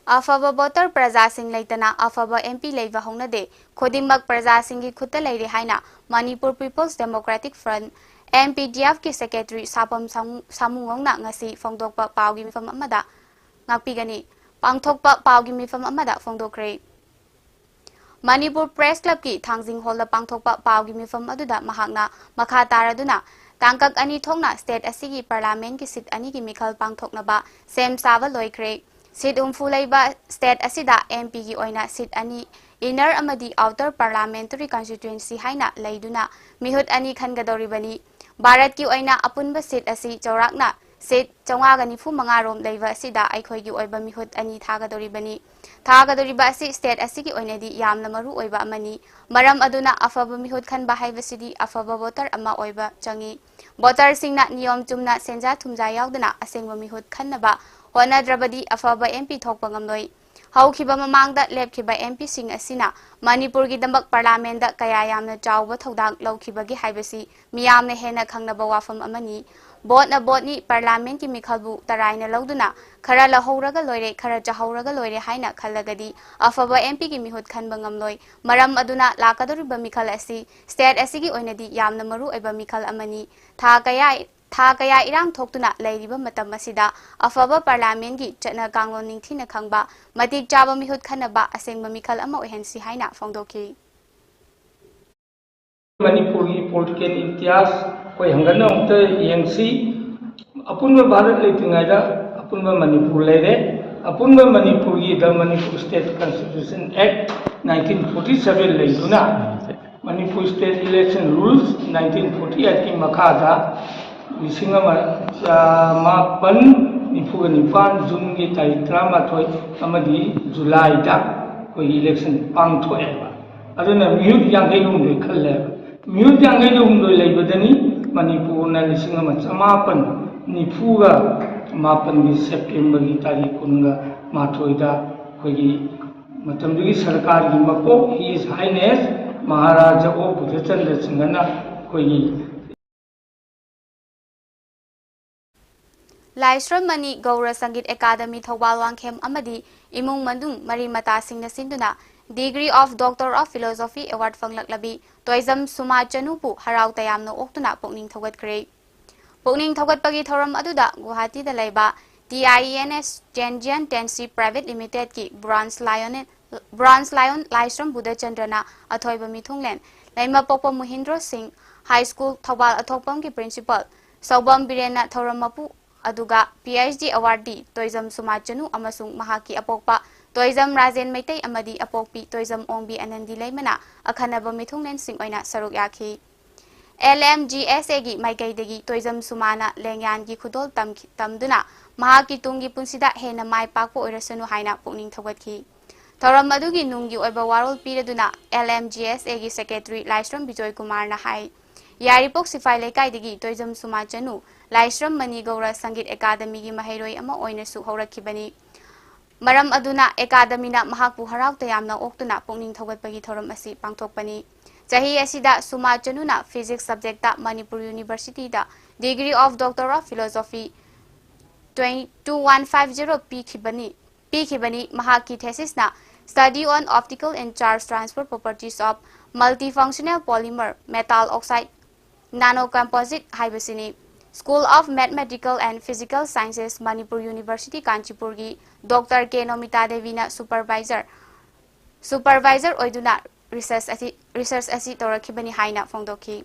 ꯑꯐꯕ voter ꯄ꯭ꯔꯖꯥꯁꯤꯡ ꯂꯩꯇꯅ ꯑꯐꯕ MP ꯂꯩꯕ ꯍꯧꯅꯗꯦ꯫ ꯈꯨꯗꯤꯡꯃꯛ ꯄ꯭ꯔꯖꯥꯁꯤꯡꯒꯤ ꯈꯨꯠꯇ ꯂꯩꯔꯦ ꯍꯥꯏꯅ Manipur People's Democratic Front, MPDFꯀꯤ Secretary ꯁꯥꯄꯝ ꯁꯥꯃꯨ-, ꯁꯥꯃꯨꯉꯣꯡꯅ ꯉꯁꯤ ꯐꯣꯡꯗꯣꯛꯄ ꯄꯥꯎꯒꯤ ꯃꯤꯐꯝ ꯑꯃꯗ ꯉꯥꯛꯄꯤꯒꯅꯤ꯫ ꯄꯥꯡꯊꯣꯛꯄ ꯄꯥꯎꯒꯤ ꯃꯤꯐꯝ ꯑꯃꯗ ꯐꯣꯡꯗꯣꯛꯈ꯭ꯔꯦ꯫ ꯃꯅꯤꯄꯨꯔ Press Clubꯀꯤ ꯊꯥꯡꯖꯤꯡ ꯍꯣꯜꯗ ꯄꯥꯡꯊꯣꯛꯄ ꯄꯥꯎꯒꯤ ꯃꯤꯐꯝ ꯑꯗꯨꯗ ꯃꯍꯥꯛꯅ ꯃꯈꯥ ꯇꯥꯔꯗꯨꯅ ꯇꯥꯡꯀꯛ ꯑꯅꯤ ꯊꯣꯛꯅ state ꯑꯁꯤꯒꯤ parliamentꯀꯤ seat ꯑꯅꯤꯒꯤ ꯃꯤꯈꯜ ꯄꯥꯡꯊꯣꯛꯅꯕ ꯁꯦꯝ ꯁꯥꯕ ꯂꯣꯏꯈ꯭ꯔꯦ꯫ Seat ꯍꯨꯝꯐꯨ ꯂꯩꯕ state ꯑꯁꯤꯗ MPꯒꯤ ꯑꯣꯏꯅ seat ꯑꯅꯤ, inner ꯑꯃꯗꯤ outer parliamentary constituency ꯍꯥꯏꯅ ꯂꯩꯗꯨꯅ ꯃꯤꯍꯨꯠ ꯑꯅꯤ ꯈꯟꯒꯗꯧꯔꯤꯕꯅꯤ꯫ ꯚꯥꯔꯠꯀꯤ ꯑꯣꯏꯅ ꯑꯄꯨꯟꯕ seat ꯑꯁꯤ ꯆꯥꯎꯔꯥꯛꯅ seat ꯆꯥꯝꯃꯉꯥꯒ ꯅꯤꯐꯨ ꯃꯉꯥ ꯔꯣꯝ ꯂꯩꯕ ꯑꯁꯤꯗ ꯑꯩꯈꯣꯏꯒꯤ ꯑꯣꯏꯕ ꯃꯤꯍꯨꯠ ꯑꯅꯤ ꯊꯥꯒꯗꯧꯔꯤꯕꯅꯤ꯫ ꯊꯥꯒꯗꯧꯔꯤꯕ ꯑꯁꯤ state ꯑꯁꯤꯒꯤ ꯑꯣꯏꯅꯗꯤ ꯌꯥꯝꯅ ꯃꯔꯨ ꯑꯣꯏꯕ ꯑꯃꯅꯤ꯫ ꯃꯔꯝ ꯑꯗꯨꯅ ꯑꯐꯕ ꯃꯤꯍꯨꯠ ꯈꯟꯕ ꯍꯥꯏꯕꯁꯤꯗꯤ ꯑꯐꯕ voter ꯑꯃ ꯑꯣꯏꯕ ꯆꯪꯏ꯫ Voterꯁꯤꯡꯅ ꯅꯤꯌꯣꯝ ꯆꯨꯝꯅ ꯁꯦꯟꯖꯥ ꯊꯨꯝꯖꯥ ꯌꯥꯎꯗꯅ ꯑꯁꯦꯡꯕ ꯃꯤꯍꯨꯠ ꯈꯟꯅꯕ ꯍꯣꯠꯅꯗ꯭ꯔꯕꯗꯤ ꯑꯐꯕ MP ꯊꯣꯛꯄ ꯉꯝꯂꯣꯏ꯫ ꯍꯧꯈꯤꯕ ꯃꯃꯥꯡꯗ ꯂꯦꯞꯈꯤꯕ MPꯁꯤꯡ ꯑꯁꯤꯅ ꯃꯅꯤꯄꯨꯔꯒꯤꯗꯃꯛ parliamentꯇ ꯀꯌꯥ ꯌꯥꯝꯅ ꯆꯥꯎꯕ ꯊꯧꯗꯥꯡ ꯂꯧꯈꯤꯕꯒꯦ ꯍꯥꯏꯕꯁꯤ ꯃꯤꯌꯥꯝꯅ ꯍꯦꯟꯅ ꯈꯪꯅꯕ ꯋꯥꯐꯝ ꯑꯃꯅꯤ꯫ Voteꯅ voteꯅꯤ, parliamentꯀꯤ ꯃꯤꯈꯜꯕꯨ ꯇꯔꯥꯏꯅ ꯂꯧꯗꯨꯅ ꯈꯔ ꯂꯧꯍꯧꯔꯒ ꯂꯣꯏꯔꯦ, ꯈꯔ ꯆꯥꯍꯧꯔꯒ ꯂꯣꯏꯔꯦ ꯍꯥꯏꯅ ꯈꯜꯂꯒꯗꯤ ꯑꯐꯕ MPꯒꯤ ꯃꯤꯍꯨꯠ ꯈꯟꯕ ꯉꯝꯂꯣꯏ꯫ ꯃꯔꯝ ꯑꯗꯨꯅ ꯂꯥꯛꯀꯗꯧꯔꯤꯕ ꯃꯤꯈꯜ ꯑꯁꯤ state ꯑꯁꯤꯒꯤ ꯑꯣꯏꯅꯗꯤ ꯌꯥꯝꯅ ꯃꯔꯨ ꯑꯣꯏꯕ ꯃꯤꯈꯜ ꯑꯃꯅꯤ꯫ ꯊꯥ ꯀꯌꯥ, ꯊꯥ ꯀꯌꯥ ꯏꯔꯥꯡ ꯊꯣꯛꯇꯨꯅ ꯂꯩꯔꯤꯕ ꯃꯇꯝ ꯑꯁꯤꯗ ꯑꯐꯕ parliamentꯀꯤ ꯆꯠꯅ ꯀꯥꯡꯂꯣꯟ ꯅꯤꯡꯊꯤꯅ ꯈꯪꯕ, ꯃꯇꯤꯛ ꯆꯥꯕ ꯃꯤꯍꯨꯠ ꯈꯟꯅꯕ ꯑꯁꯦꯡꯕ ꯃꯤꯈꯜ ꯑꯃ ꯑꯣꯏꯍꯟꯁꯤ ꯍꯥꯏꯅ ꯐꯣꯡꯗꯣꯛꯈꯤ꯫ ꯃꯅꯤꯄꯨꯔꯒꯤ ꯄꯣꯂꯤꯇꯤꯀꯦꯜ ꯏꯇꯤꯍꯥꯁ ꯑꯩꯈꯣꯏ ꯍꯪꯒꯠꯅ ꯑꯃꯨꯛꯇ ꯌꯦꯡꯁꯤ꯫ ꯑꯄꯨꯟꯕ ꯚꯥꯔꯠ ꯂꯩꯇ꯭ꯔꯤꯉꯩꯗ ꯑꯄꯨꯟꯕ ꯃꯅꯤꯄꯨꯔ ꯂꯩꯔꯦ꯫ ꯑꯄꯨꯟꯕ ꯃꯅꯤꯄꯨꯔꯒꯤ, the Manipur State Constitution Act nineteen forty seven ꯂꯩꯗꯨꯅ, Manipur State Election Rules nineteen forty eight ꯀꯤ ꯃꯈꯥꯗ ꯂꯤꯁꯤꯡ ꯑꯃ ꯆꯃꯥꯄꯟ ꯅꯤꯐꯨꯒ ꯅꯤꯄꯥꯟ ꯖꯨꯟꯒꯤ ꯇꯥꯔꯤꯛ ꯇꯔꯥꯃꯥꯊꯣꯏ ꯑꯃꯗꯤ ꯖꯨꯂꯥꯏꯗ ꯑꯩꯈꯣꯏꯒꯤ ꯏꯂꯦꯛꯁꯟ ꯄꯥꯡꯊꯣꯛꯑꯦꯕ꯫ ꯑꯗꯨꯅ ꯃꯤꯍꯨꯠ ꯌꯥꯡꯈꯩ ꯍꯨꯝꯗꯣꯏ ꯈꯜꯂꯦꯕ꯫ ꯃꯤꯍꯨꯠ ꯌꯥꯡꯈꯩ ꯍꯨꯝꯗꯣꯏ ꯂꯩꯕꯗꯅꯤ ꯃꯅꯤꯄꯨꯔꯅ ꯂꯤꯁꯤꯡ ꯑꯃ ꯆꯃꯥꯄꯟ ꯅꯤꯐꯨꯒ ꯃꯥꯄꯟꯒꯤ ꯁꯦꯞꯇꯦꯝꯕꯔꯒꯤ ꯇꯥꯔꯤꯛ ꯀꯨꯟꯒ ꯃꯥꯊꯣꯏꯗ ꯑꯩꯈꯣꯏꯒꯤ ꯃꯇꯝꯗꯨꯒꯤ ꯁꯔꯀꯥꯔꯒꯤ ꯃꯀꯣꯛ His Highness ꯃꯍꯥꯔꯥꯖꯥ ꯑꯣ ꯕꯨꯙꯆꯟꯗ꯭ꯔ ꯁꯤꯡꯍꯅ ꯑꯩꯈꯣꯏꯒꯤ ꯂꯥꯏꯁ꯭ꯔꯝ ꯃꯅꯤ ꯒꯧꯔ ꯁꯪꯒꯤꯠ ꯑꯦꯀꯥꯗꯃꯤ ꯊꯧꯕꯥꯜ ꯋꯥꯡꯈꯦꯝ ꯑꯃꯗꯤ ꯏꯃꯨꯡ ꯃꯅꯨꯡ ꯃꯔꯤ ꯃꯇꯥꯁꯤꯡꯅ ꯁꯤꯟꯗꯨꯅ Degree of Doctor of Philosophy Award ꯐꯪꯂꯛꯂꯕꯤ Toijam ꯁꯨꯃꯥ ꯆꯅꯨꯕꯨ ꯍꯔꯥꯎ ꯇꯌꯥꯝꯅ ꯑꯣꯛꯇꯨꯅ ꯄꯨꯛꯅꯤꯡ ꯊꯧꯒꯠꯈ꯭ꯔꯦ꯫ ꯄꯨꯛꯅꯤꯡ ꯊꯧꯒꯠꯄꯒꯤ ꯊꯧꯔꯝ ꯑꯗꯨꯗ ꯒꯨꯋꯥꯍꯥꯇꯤꯗ ꯂꯩꯕ T I N S Tianjin Tensi Private Limited ꯀꯤ branch lion, branch lion ꯂꯥꯏꯁ꯭ꯔꯝ ꯕꯨꯙꯆꯟꯗ꯭ꯔꯅ ꯑꯊꯣꯏꯕ ꯃꯤꯊꯨꯡꯂꯦꯟ, ꯂꯩꯃꯄꯣꯛꯄ ꯃꯨꯍꯤꯟꯗ꯭ꯔꯣ ꯁꯤꯡ ꯍꯥꯏ ꯁ꯭ꯀꯨꯜ ꯊꯧꯕꯥꯜ ꯑꯊꯣꯛꯄꯝꯒꯤ principal ꯁꯧꯕꯝ ꯕꯤꯔꯦꯟꯅ ꯊꯧꯔꯝ ꯃꯄꯨ ꯑꯗꯨꯒ P H D awardee Toijam ꯁꯨꯃꯥ ꯆꯅꯨ ꯑꯃꯁꯨꯡ ꯃꯍꯥꯛꯀꯤ ꯑꯄꯣꯛꯄ ꯇꯣꯏꯖꯝ ꯔꯥꯖꯦꯟ ꯃꯩꯇꯩ ꯑꯃꯗꯤ ꯑꯄꯣꯛꯄꯤ ꯇꯣꯏꯖꯝ ꯑꯣꯡꯕꯤ ꯑꯅꯟꯗꯤ ꯂꯩꯃꯅ ꯑꯈꯟꯅꯕ ꯃꯤꯊꯨꯡꯂꯦꯟꯁꯤꯡ ꯑꯣꯏꯅ ꯁꯔꯨꯛ ꯌꯥꯈꯤ꯫ L M G S A ꯒꯤ ꯃꯥꯏꯀꯩꯗꯒꯤ ꯇꯣꯏꯖꯝ ꯁꯨꯃꯥꯅ ꯂꯦꯡꯌꯥꯟꯒꯤ ꯈꯨꯗꯣꯜ ꯇꯝꯈꯤ-, ꯇꯝꯗꯨꯅ ꯃꯍꯥꯛꯀꯤ ꯇꯨꯡꯒꯤ ꯄꯨꯟꯁꯤꯗ ꯍꯦꯟꯅ ꯃꯥꯏ ꯄꯥꯛꯄ ꯑꯣꯏꯔꯁꯅꯨ ꯍꯥꯏꯅ ꯄꯨꯛꯅꯤꯡ ꯊꯧꯒꯠꯈꯤ꯫ ꯊꯧꯔꯝ ꯑꯗꯨꯒꯤ ꯅꯨꯡꯒꯤ ꯑꯣꯏꯕ ꯋꯥꯔꯣꯜ ꯄꯤꯔꯗꯨꯅ L M G S A ꯒꯤ secretary ꯂꯥꯏꯁ꯭ꯔꯝ ꯕꯤꯖꯣꯏ ꯀꯨꯃꯥꯔꯅ ꯍꯥꯏ, ꯌꯥꯏꯔꯤꯄꯣꯛ ꯁꯤꯐꯥꯏ ꯂꯩꯀꯥꯏꯗꯒꯤ ꯇꯣꯏꯖꯝ ꯁꯨꯃꯥ ꯆꯅꯨ, ꯂꯥꯏꯁ꯭ꯔꯝ ꯃꯅꯤ ꯒꯧꯔ ꯁꯪꯒꯤꯠ ꯑꯦꯀꯥꯗꯃꯤꯒꯤ ꯃꯍꯩꯔꯣꯏ ꯑꯃ ꯑꯣꯏꯅꯁꯨ ꯍꯧꯔꯛꯈꯤꯕꯅꯤ꯫ ꯃꯔꯝ ꯑꯗꯨꯅ ꯑꯦꯀꯥꯗꯃꯤꯅ ꯃꯍꯥꯛꯄꯨ ꯍꯔꯥꯎ ꯇꯌꯥꯝꯅ ꯑꯣꯛꯇꯨꯅ ꯄꯨꯛꯅꯤꯡ ꯊꯧꯒꯠꯄꯒꯤ ꯊꯧꯔꯝ ꯑꯁꯤ ꯄꯥꯡꯊꯣꯛꯄꯅꯤ꯫ ꯆꯍꯤ ꯑꯁꯤꯗ ꯁꯨꯃꯥ ꯆꯅꯨꯅ Physics subject ꯇ Manipur University the Degree of Doctor of Philosophy two one five zero ꯄꯤꯈꯤꯕꯅꯤ, ꯄꯤꯈꯤꯕꯅꯤ꯫ ꯃꯍꯥꯛꯀꯤ thesis ꯅ Study on Optical and Charge Transfer Properties of Multifunctional Polymer Metal Oxide Nanocomposite ꯍꯥꯏꯕꯁꯤꯅꯤ꯫ School of Mathematical and Physical Sciences, Manipur University, ꯀꯥꯟꯆꯤꯄꯨꯔꯒꯤ Doctor K ꯅꯣꯃꯤꯇꯥ ꯗꯦꯕꯤꯅ supervisor, supervisor ꯑꯣꯏꯗꯨꯅ research ꯑꯁꯤ, research ꯑꯁꯤ ꯇꯧꯔꯛꯈꯤꯕꯅꯤ ꯍꯥꯏꯅ ꯐꯣꯡꯗꯣꯛꯈꯤ꯫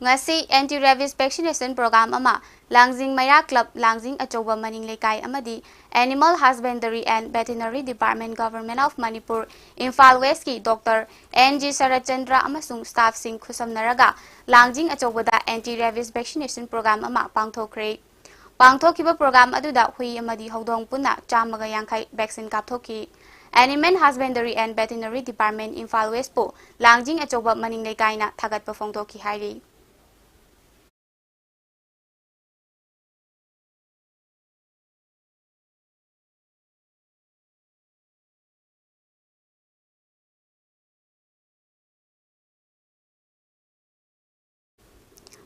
ꯉꯁꯤ anti rabies vaccination program ꯑꯃ ꯂꯥꯡꯖꯤꯡ ꯃꯩꯔꯥ club ꯂꯥꯡꯖꯤꯡ ꯑꯆꯧꯕ ꯃꯅꯤꯡ ꯂꯩꯀꯥꯏ ꯑꯃꯗꯤ Animal Husbandry and Veterinary Department, Government of Manipur, Imphal West ꯀꯤ Doctor N G ꯁꯔꯠꯆꯟꯗ꯭ꯔ ꯑꯃꯁꯨꯡ staff ꯁꯤꯡ ꯈꯨꯠꯁꯝꯅꯔꯒ ꯂꯥꯡꯖꯤꯡ ꯑꯆꯧꯕꯗ anti rabies vaccination program ꯑꯃ ꯄꯥꯡꯊꯣꯛꯈ꯭ꯔꯦ꯫ ꯄꯥꯡꯊꯣꯛꯈꯤꯕ program ꯑꯗꯨꯗ ꯍꯨꯏ ꯑꯃꯗꯤ ꯍꯧꯗꯣꯡ ꯄꯨꯟꯅ ꯆꯥꯝꯃꯒ ꯌꯥꯡꯈꯩ vaccine ꯀꯥꯞꯊꯣꯛꯈꯤ꯫ Animal Husbandry and Veterinary Department, Imphal West ꯄꯨ ꯂꯥꯡꯖꯤꯡ ꯑꯆꯧꯕ ꯃꯅꯤꯡ ꯂꯩꯀꯥꯏꯅ ꯊꯥꯒꯠꯄ ꯐꯣꯡꯗꯣꯛꯈꯤ ꯍꯥꯏꯔꯤ꯫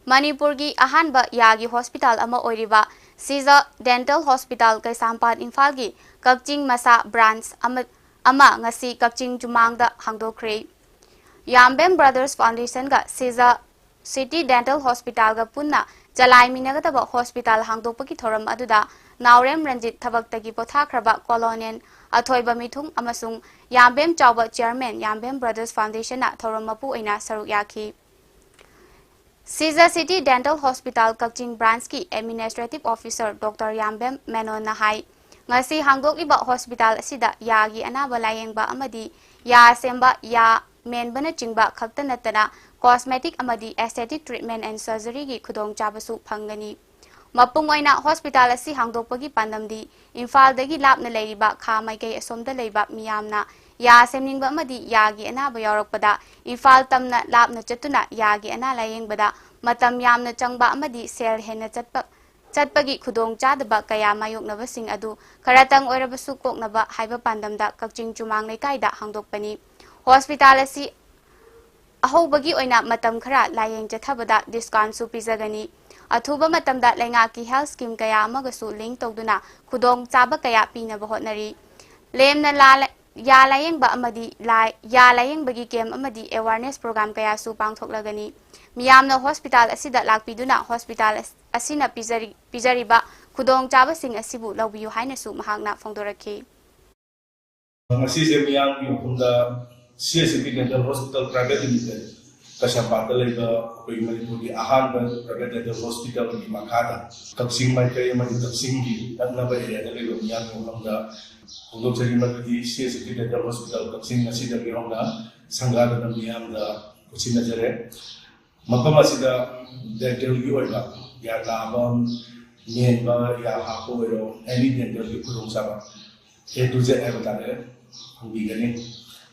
ꯃꯅꯤꯄꯨꯔꯒꯤ ꯑꯍꯥꯟꯕ ꯌꯥꯒꯤ hospital ꯑꯃ ꯑꯣꯏꯔꯤꯕ ꯁꯤꯖ Dental Hospital, ꯀꯩꯁꯥꯝꯄꯥꯠ, ꯏꯝꯐꯥꯜꯒꯤ ꯀꯛꯆꯤꯡ ꯃꯁꯥ branch ꯑꯃ, ꯑꯃ ꯉꯁꯤ ꯀꯛꯆꯤꯡ ꯆꯨꯃꯥꯡꯗ ꯍꯥꯡꯗꯣꯛꯈ꯭ꯔꯦ꯫ ꯌꯥꯝꯕꯦꯝ Brothers Foundation ꯒ ꯁꯤꯖ City Dental Hospital ꯒ ꯄꯨꯟꯅ ꯆꯂꯥꯏꯃꯤꯟꯅꯒꯗꯕ hospital ꯍꯥꯡꯗꯣꯛꯄꯒꯤ ꯊꯧꯔꯝ ꯑꯗꯨꯗ ꯅꯥꯎꯔꯦꯝ ꯔꯟꯖꯤꯠ, ꯊꯕꯛꯇꯒꯤ ꯄꯣꯊꯥꯈ꯭ꯔꯕ Colonel ꯑꯊꯣꯏꯕ ꯃꯤꯊꯨꯡ ꯑꯃꯁꯨꯡ ꯌꯥꯝꯕꯦꯝ ꯆꯥꯎꯕ, Chairman, ꯌꯥꯝꯕꯦꯝ Brothers Foundation ꯅ ꯊꯧꯔꯝ ꯃꯄꯨ ꯑꯣꯏꯅ ꯁꯔꯨꯛ ꯌꯥꯈꯤ꯫ ꯁꯤꯖ City Dental Hospital ꯀꯛꯆꯤꯡ branch ꯀꯤ Administrative Officer Doctor ꯌꯥꯝꯕꯦꯝ ꯃꯦꯅꯣꯟꯅ ꯍꯥꯏ, ꯉꯁꯤ ꯍꯥꯡꯗꯣꯛꯂꯤꯕ hospital ꯑꯁꯤꯗ ꯌꯥꯒꯤ ꯑꯅꯥꯕ ꯂꯥꯌꯦꯡꯕ ꯑꯃꯗꯤ ꯌꯥ ꯁꯦꯝꯕ, ꯌꯥ ꯃꯦꯟꯕꯅꯆꯤꯡꯕ ꯈꯛꯇ ꯅꯠꯇꯅ cosmetic ꯑꯃꯗꯤ aesthetic treatment and surgery ꯒꯤ ꯈꯨꯗꯣꯡꯆꯥꯕꯁꯨ ꯐꯪꯒꯅꯤ꯫ ꯃꯄꯨꯡ ꯑꯣꯏꯅ hospital ꯑꯁꯤ ꯍꯥꯡꯗꯣꯛꯄꯒꯤ ꯄꯥꯟꯗꯝꯗꯤ ꯏꯝꯐꯥꯜꯗꯒꯤ ꯂꯥꯞꯅ ꯂꯩꯔꯤꯕ ꯈꯥ ꯃꯥꯏꯀꯩ ꯑꯁꯣꯝꯗ ꯂꯩꯕ ꯃꯤꯌꯥꯝꯅ ꯌꯥ ꯁꯦꯝꯅꯤꯡꯕ ꯑꯃꯗꯤ ꯌꯥꯒꯤ ꯑꯅꯥꯕ ꯌꯥꯎꯔꯛꯄꯗ ꯏꯝꯐꯥꯜ ꯇꯝꯅ ꯂꯥꯞꯅ ꯆꯠꯇꯨꯅ ꯌꯥꯒꯤ ꯑꯅꯥ ꯂꯥꯌꯦꯡꯕꯗ ꯃꯇꯝ ꯌꯥꯝꯅ ꯆꯪꯕ ꯑꯃꯗꯤ ꯁꯦꯜ ꯍꯦꯟꯅ ꯆꯠꯄ, ꯆꯠꯄꯒꯤ ꯈꯨꯗꯣꯡ ꯆꯥꯗꯕ ꯀꯌꯥ ꯃꯥꯌꯣꯛꯅꯕꯁꯤꯡ ꯑꯗꯨ ꯈꯔꯇꯪ ꯑꯣꯏꯔꯕꯁꯨ ꯀꯣꯛꯅꯕ ꯍꯥꯏꯕ ꯄꯥꯟꯗꯝꯗ ꯀꯛꯆꯤꯡ ꯆꯨꯃꯥꯡ ꯂꯩꯀꯥꯏꯗ ꯍꯥꯡꯗꯣꯛꯄꯅꯤ꯫ Hospital ꯑꯁꯤ ꯑꯍꯧꯕꯒꯤ ꯑꯣꯏꯅ ꯃꯇꯝ ꯈꯔ ꯂꯥꯌꯦꯡ ꯆꯠꯊꯕꯗ discount ꯁꯨ ꯄꯤꯖꯒꯅꯤ꯫ ꯑꯊꯨꯕ ꯃꯇꯝꯗ ꯂꯩꯉꯥꯛꯀꯤ health scheme ꯀꯌꯥ ꯑꯃꯒꯁꯨ link ꯇꯧꯗꯨꯅ ꯈꯨꯗꯣꯡ ꯆꯥꯕ ꯀꯌꯥ ꯄꯤꯅꯕ ꯍꯣꯠꯅꯔꯤ꯫ ꯂꯦꯝꯅ ꯂꯥ-, ꯌꯥ ꯂꯥꯌꯦꯡꯕ ꯑꯃꯗꯤ ꯂꯥꯏ-, ꯌꯥ ꯂꯥꯌꯦꯡꯕꯒꯤ ꯀꯦꯝ ꯑꯃꯗꯤ ꯑꯦꯋꯥꯔꯅꯦꯁ ꯄ꯭ꯔꯣꯒ꯭ꯔꯥꯝ ꯀꯌꯥꯁꯨ ꯄꯥꯡꯊꯣꯛꯂꯒꯅꯤ꯫ ꯃꯤꯌꯥꯝꯅ ꯍꯣꯁꯄꯤꯇꯥꯜ ꯑꯁꯤꯗ ꯂꯥꯛꯄꯤꯗꯨꯅ ꯍꯣꯁꯄꯤꯇꯥꯜ ꯑꯁ-, ꯑꯁꯤꯅ ꯄꯤꯖꯔꯤ-, ꯄꯤꯖꯔꯤꯕ ꯈꯨꯗꯣꯡꯆꯥꯕꯁꯤꯡ ꯑꯁꯤꯕꯨ ꯂꯧꯕꯤꯌꯨ ꯍꯥꯏꯅꯁꯨ ꯃꯍꯥꯛꯅ ꯐꯣꯡꯗꯣꯔꯛꯈꯤ꯫ ꯉꯁꯤꯁꯦ ꯃꯤꯌꯥꯝꯒꯤ ꯃꯐꯝꯗ C S C T dental hospital private limited ꯀꯩꯁꯥꯝꯄꯥꯠꯇ ꯂꯩꯕ ꯑꯩꯈꯣꯏꯒꯤ ꯃꯅꯤꯄꯨꯔꯒꯤ ꯑꯍꯥꯟꯕ ꯄ꯭ꯔꯥꯏꯚꯦꯠ ꯗꯦꯟꯇꯦꯜ ꯍꯣꯁꯄꯤꯇꯥꯜꯒꯤ ꯃꯈꯥꯗ ꯀꯛꯆꯤꯡ ꯃꯥꯏꯀꯩ ꯑꯃꯗꯤ ꯀꯛꯆꯤꯡꯒꯤ ꯅꯛꯅꯕ ꯑꯦꯔꯤꯌꯥꯗ ꯂꯩꯕ ꯃꯤꯌꯥꯝꯒꯤ ꯃꯐꯝꯗ ꯐꯣꯡꯗꯣꯛꯆꯔꯤ꯫ ꯃꯗꯨꯗꯤ ꯁꯤ S C T dental hospital ꯀꯛꯆꯤꯡ ꯉꯁꯤꯗꯒꯤ ꯍꯧꯅ ꯁꯪꯒꯥꯗꯨꯅ ꯃꯤꯌꯥꯝꯗ ꯈꯨꯠꯁꯤꯟꯅꯖꯔꯦ꯫ ꯃꯐꯝ ꯑꯁꯤꯗ ꯗꯦꯟꯇꯦꯜꯒꯤ ꯑꯣꯏꯕ ꯌꯥ ꯅꯥꯕ, ꯃꯦꯟꯕ, ꯌꯥ ꯍꯥꯞꯄ ꯑꯣꯏꯔꯣ, ꯑꯦꯅꯤ ꯗꯦꯟꯇꯦꯜꯒꯤ ꯈꯨꯗꯣꯡꯆꯥꯕ ꯑꯦ ꯇꯨ ꯖꯦꯠ ꯍꯥꯏꯕ ꯇꯥꯔꯦ, ꯐꯪꯕꯤꯒꯅꯤ꯫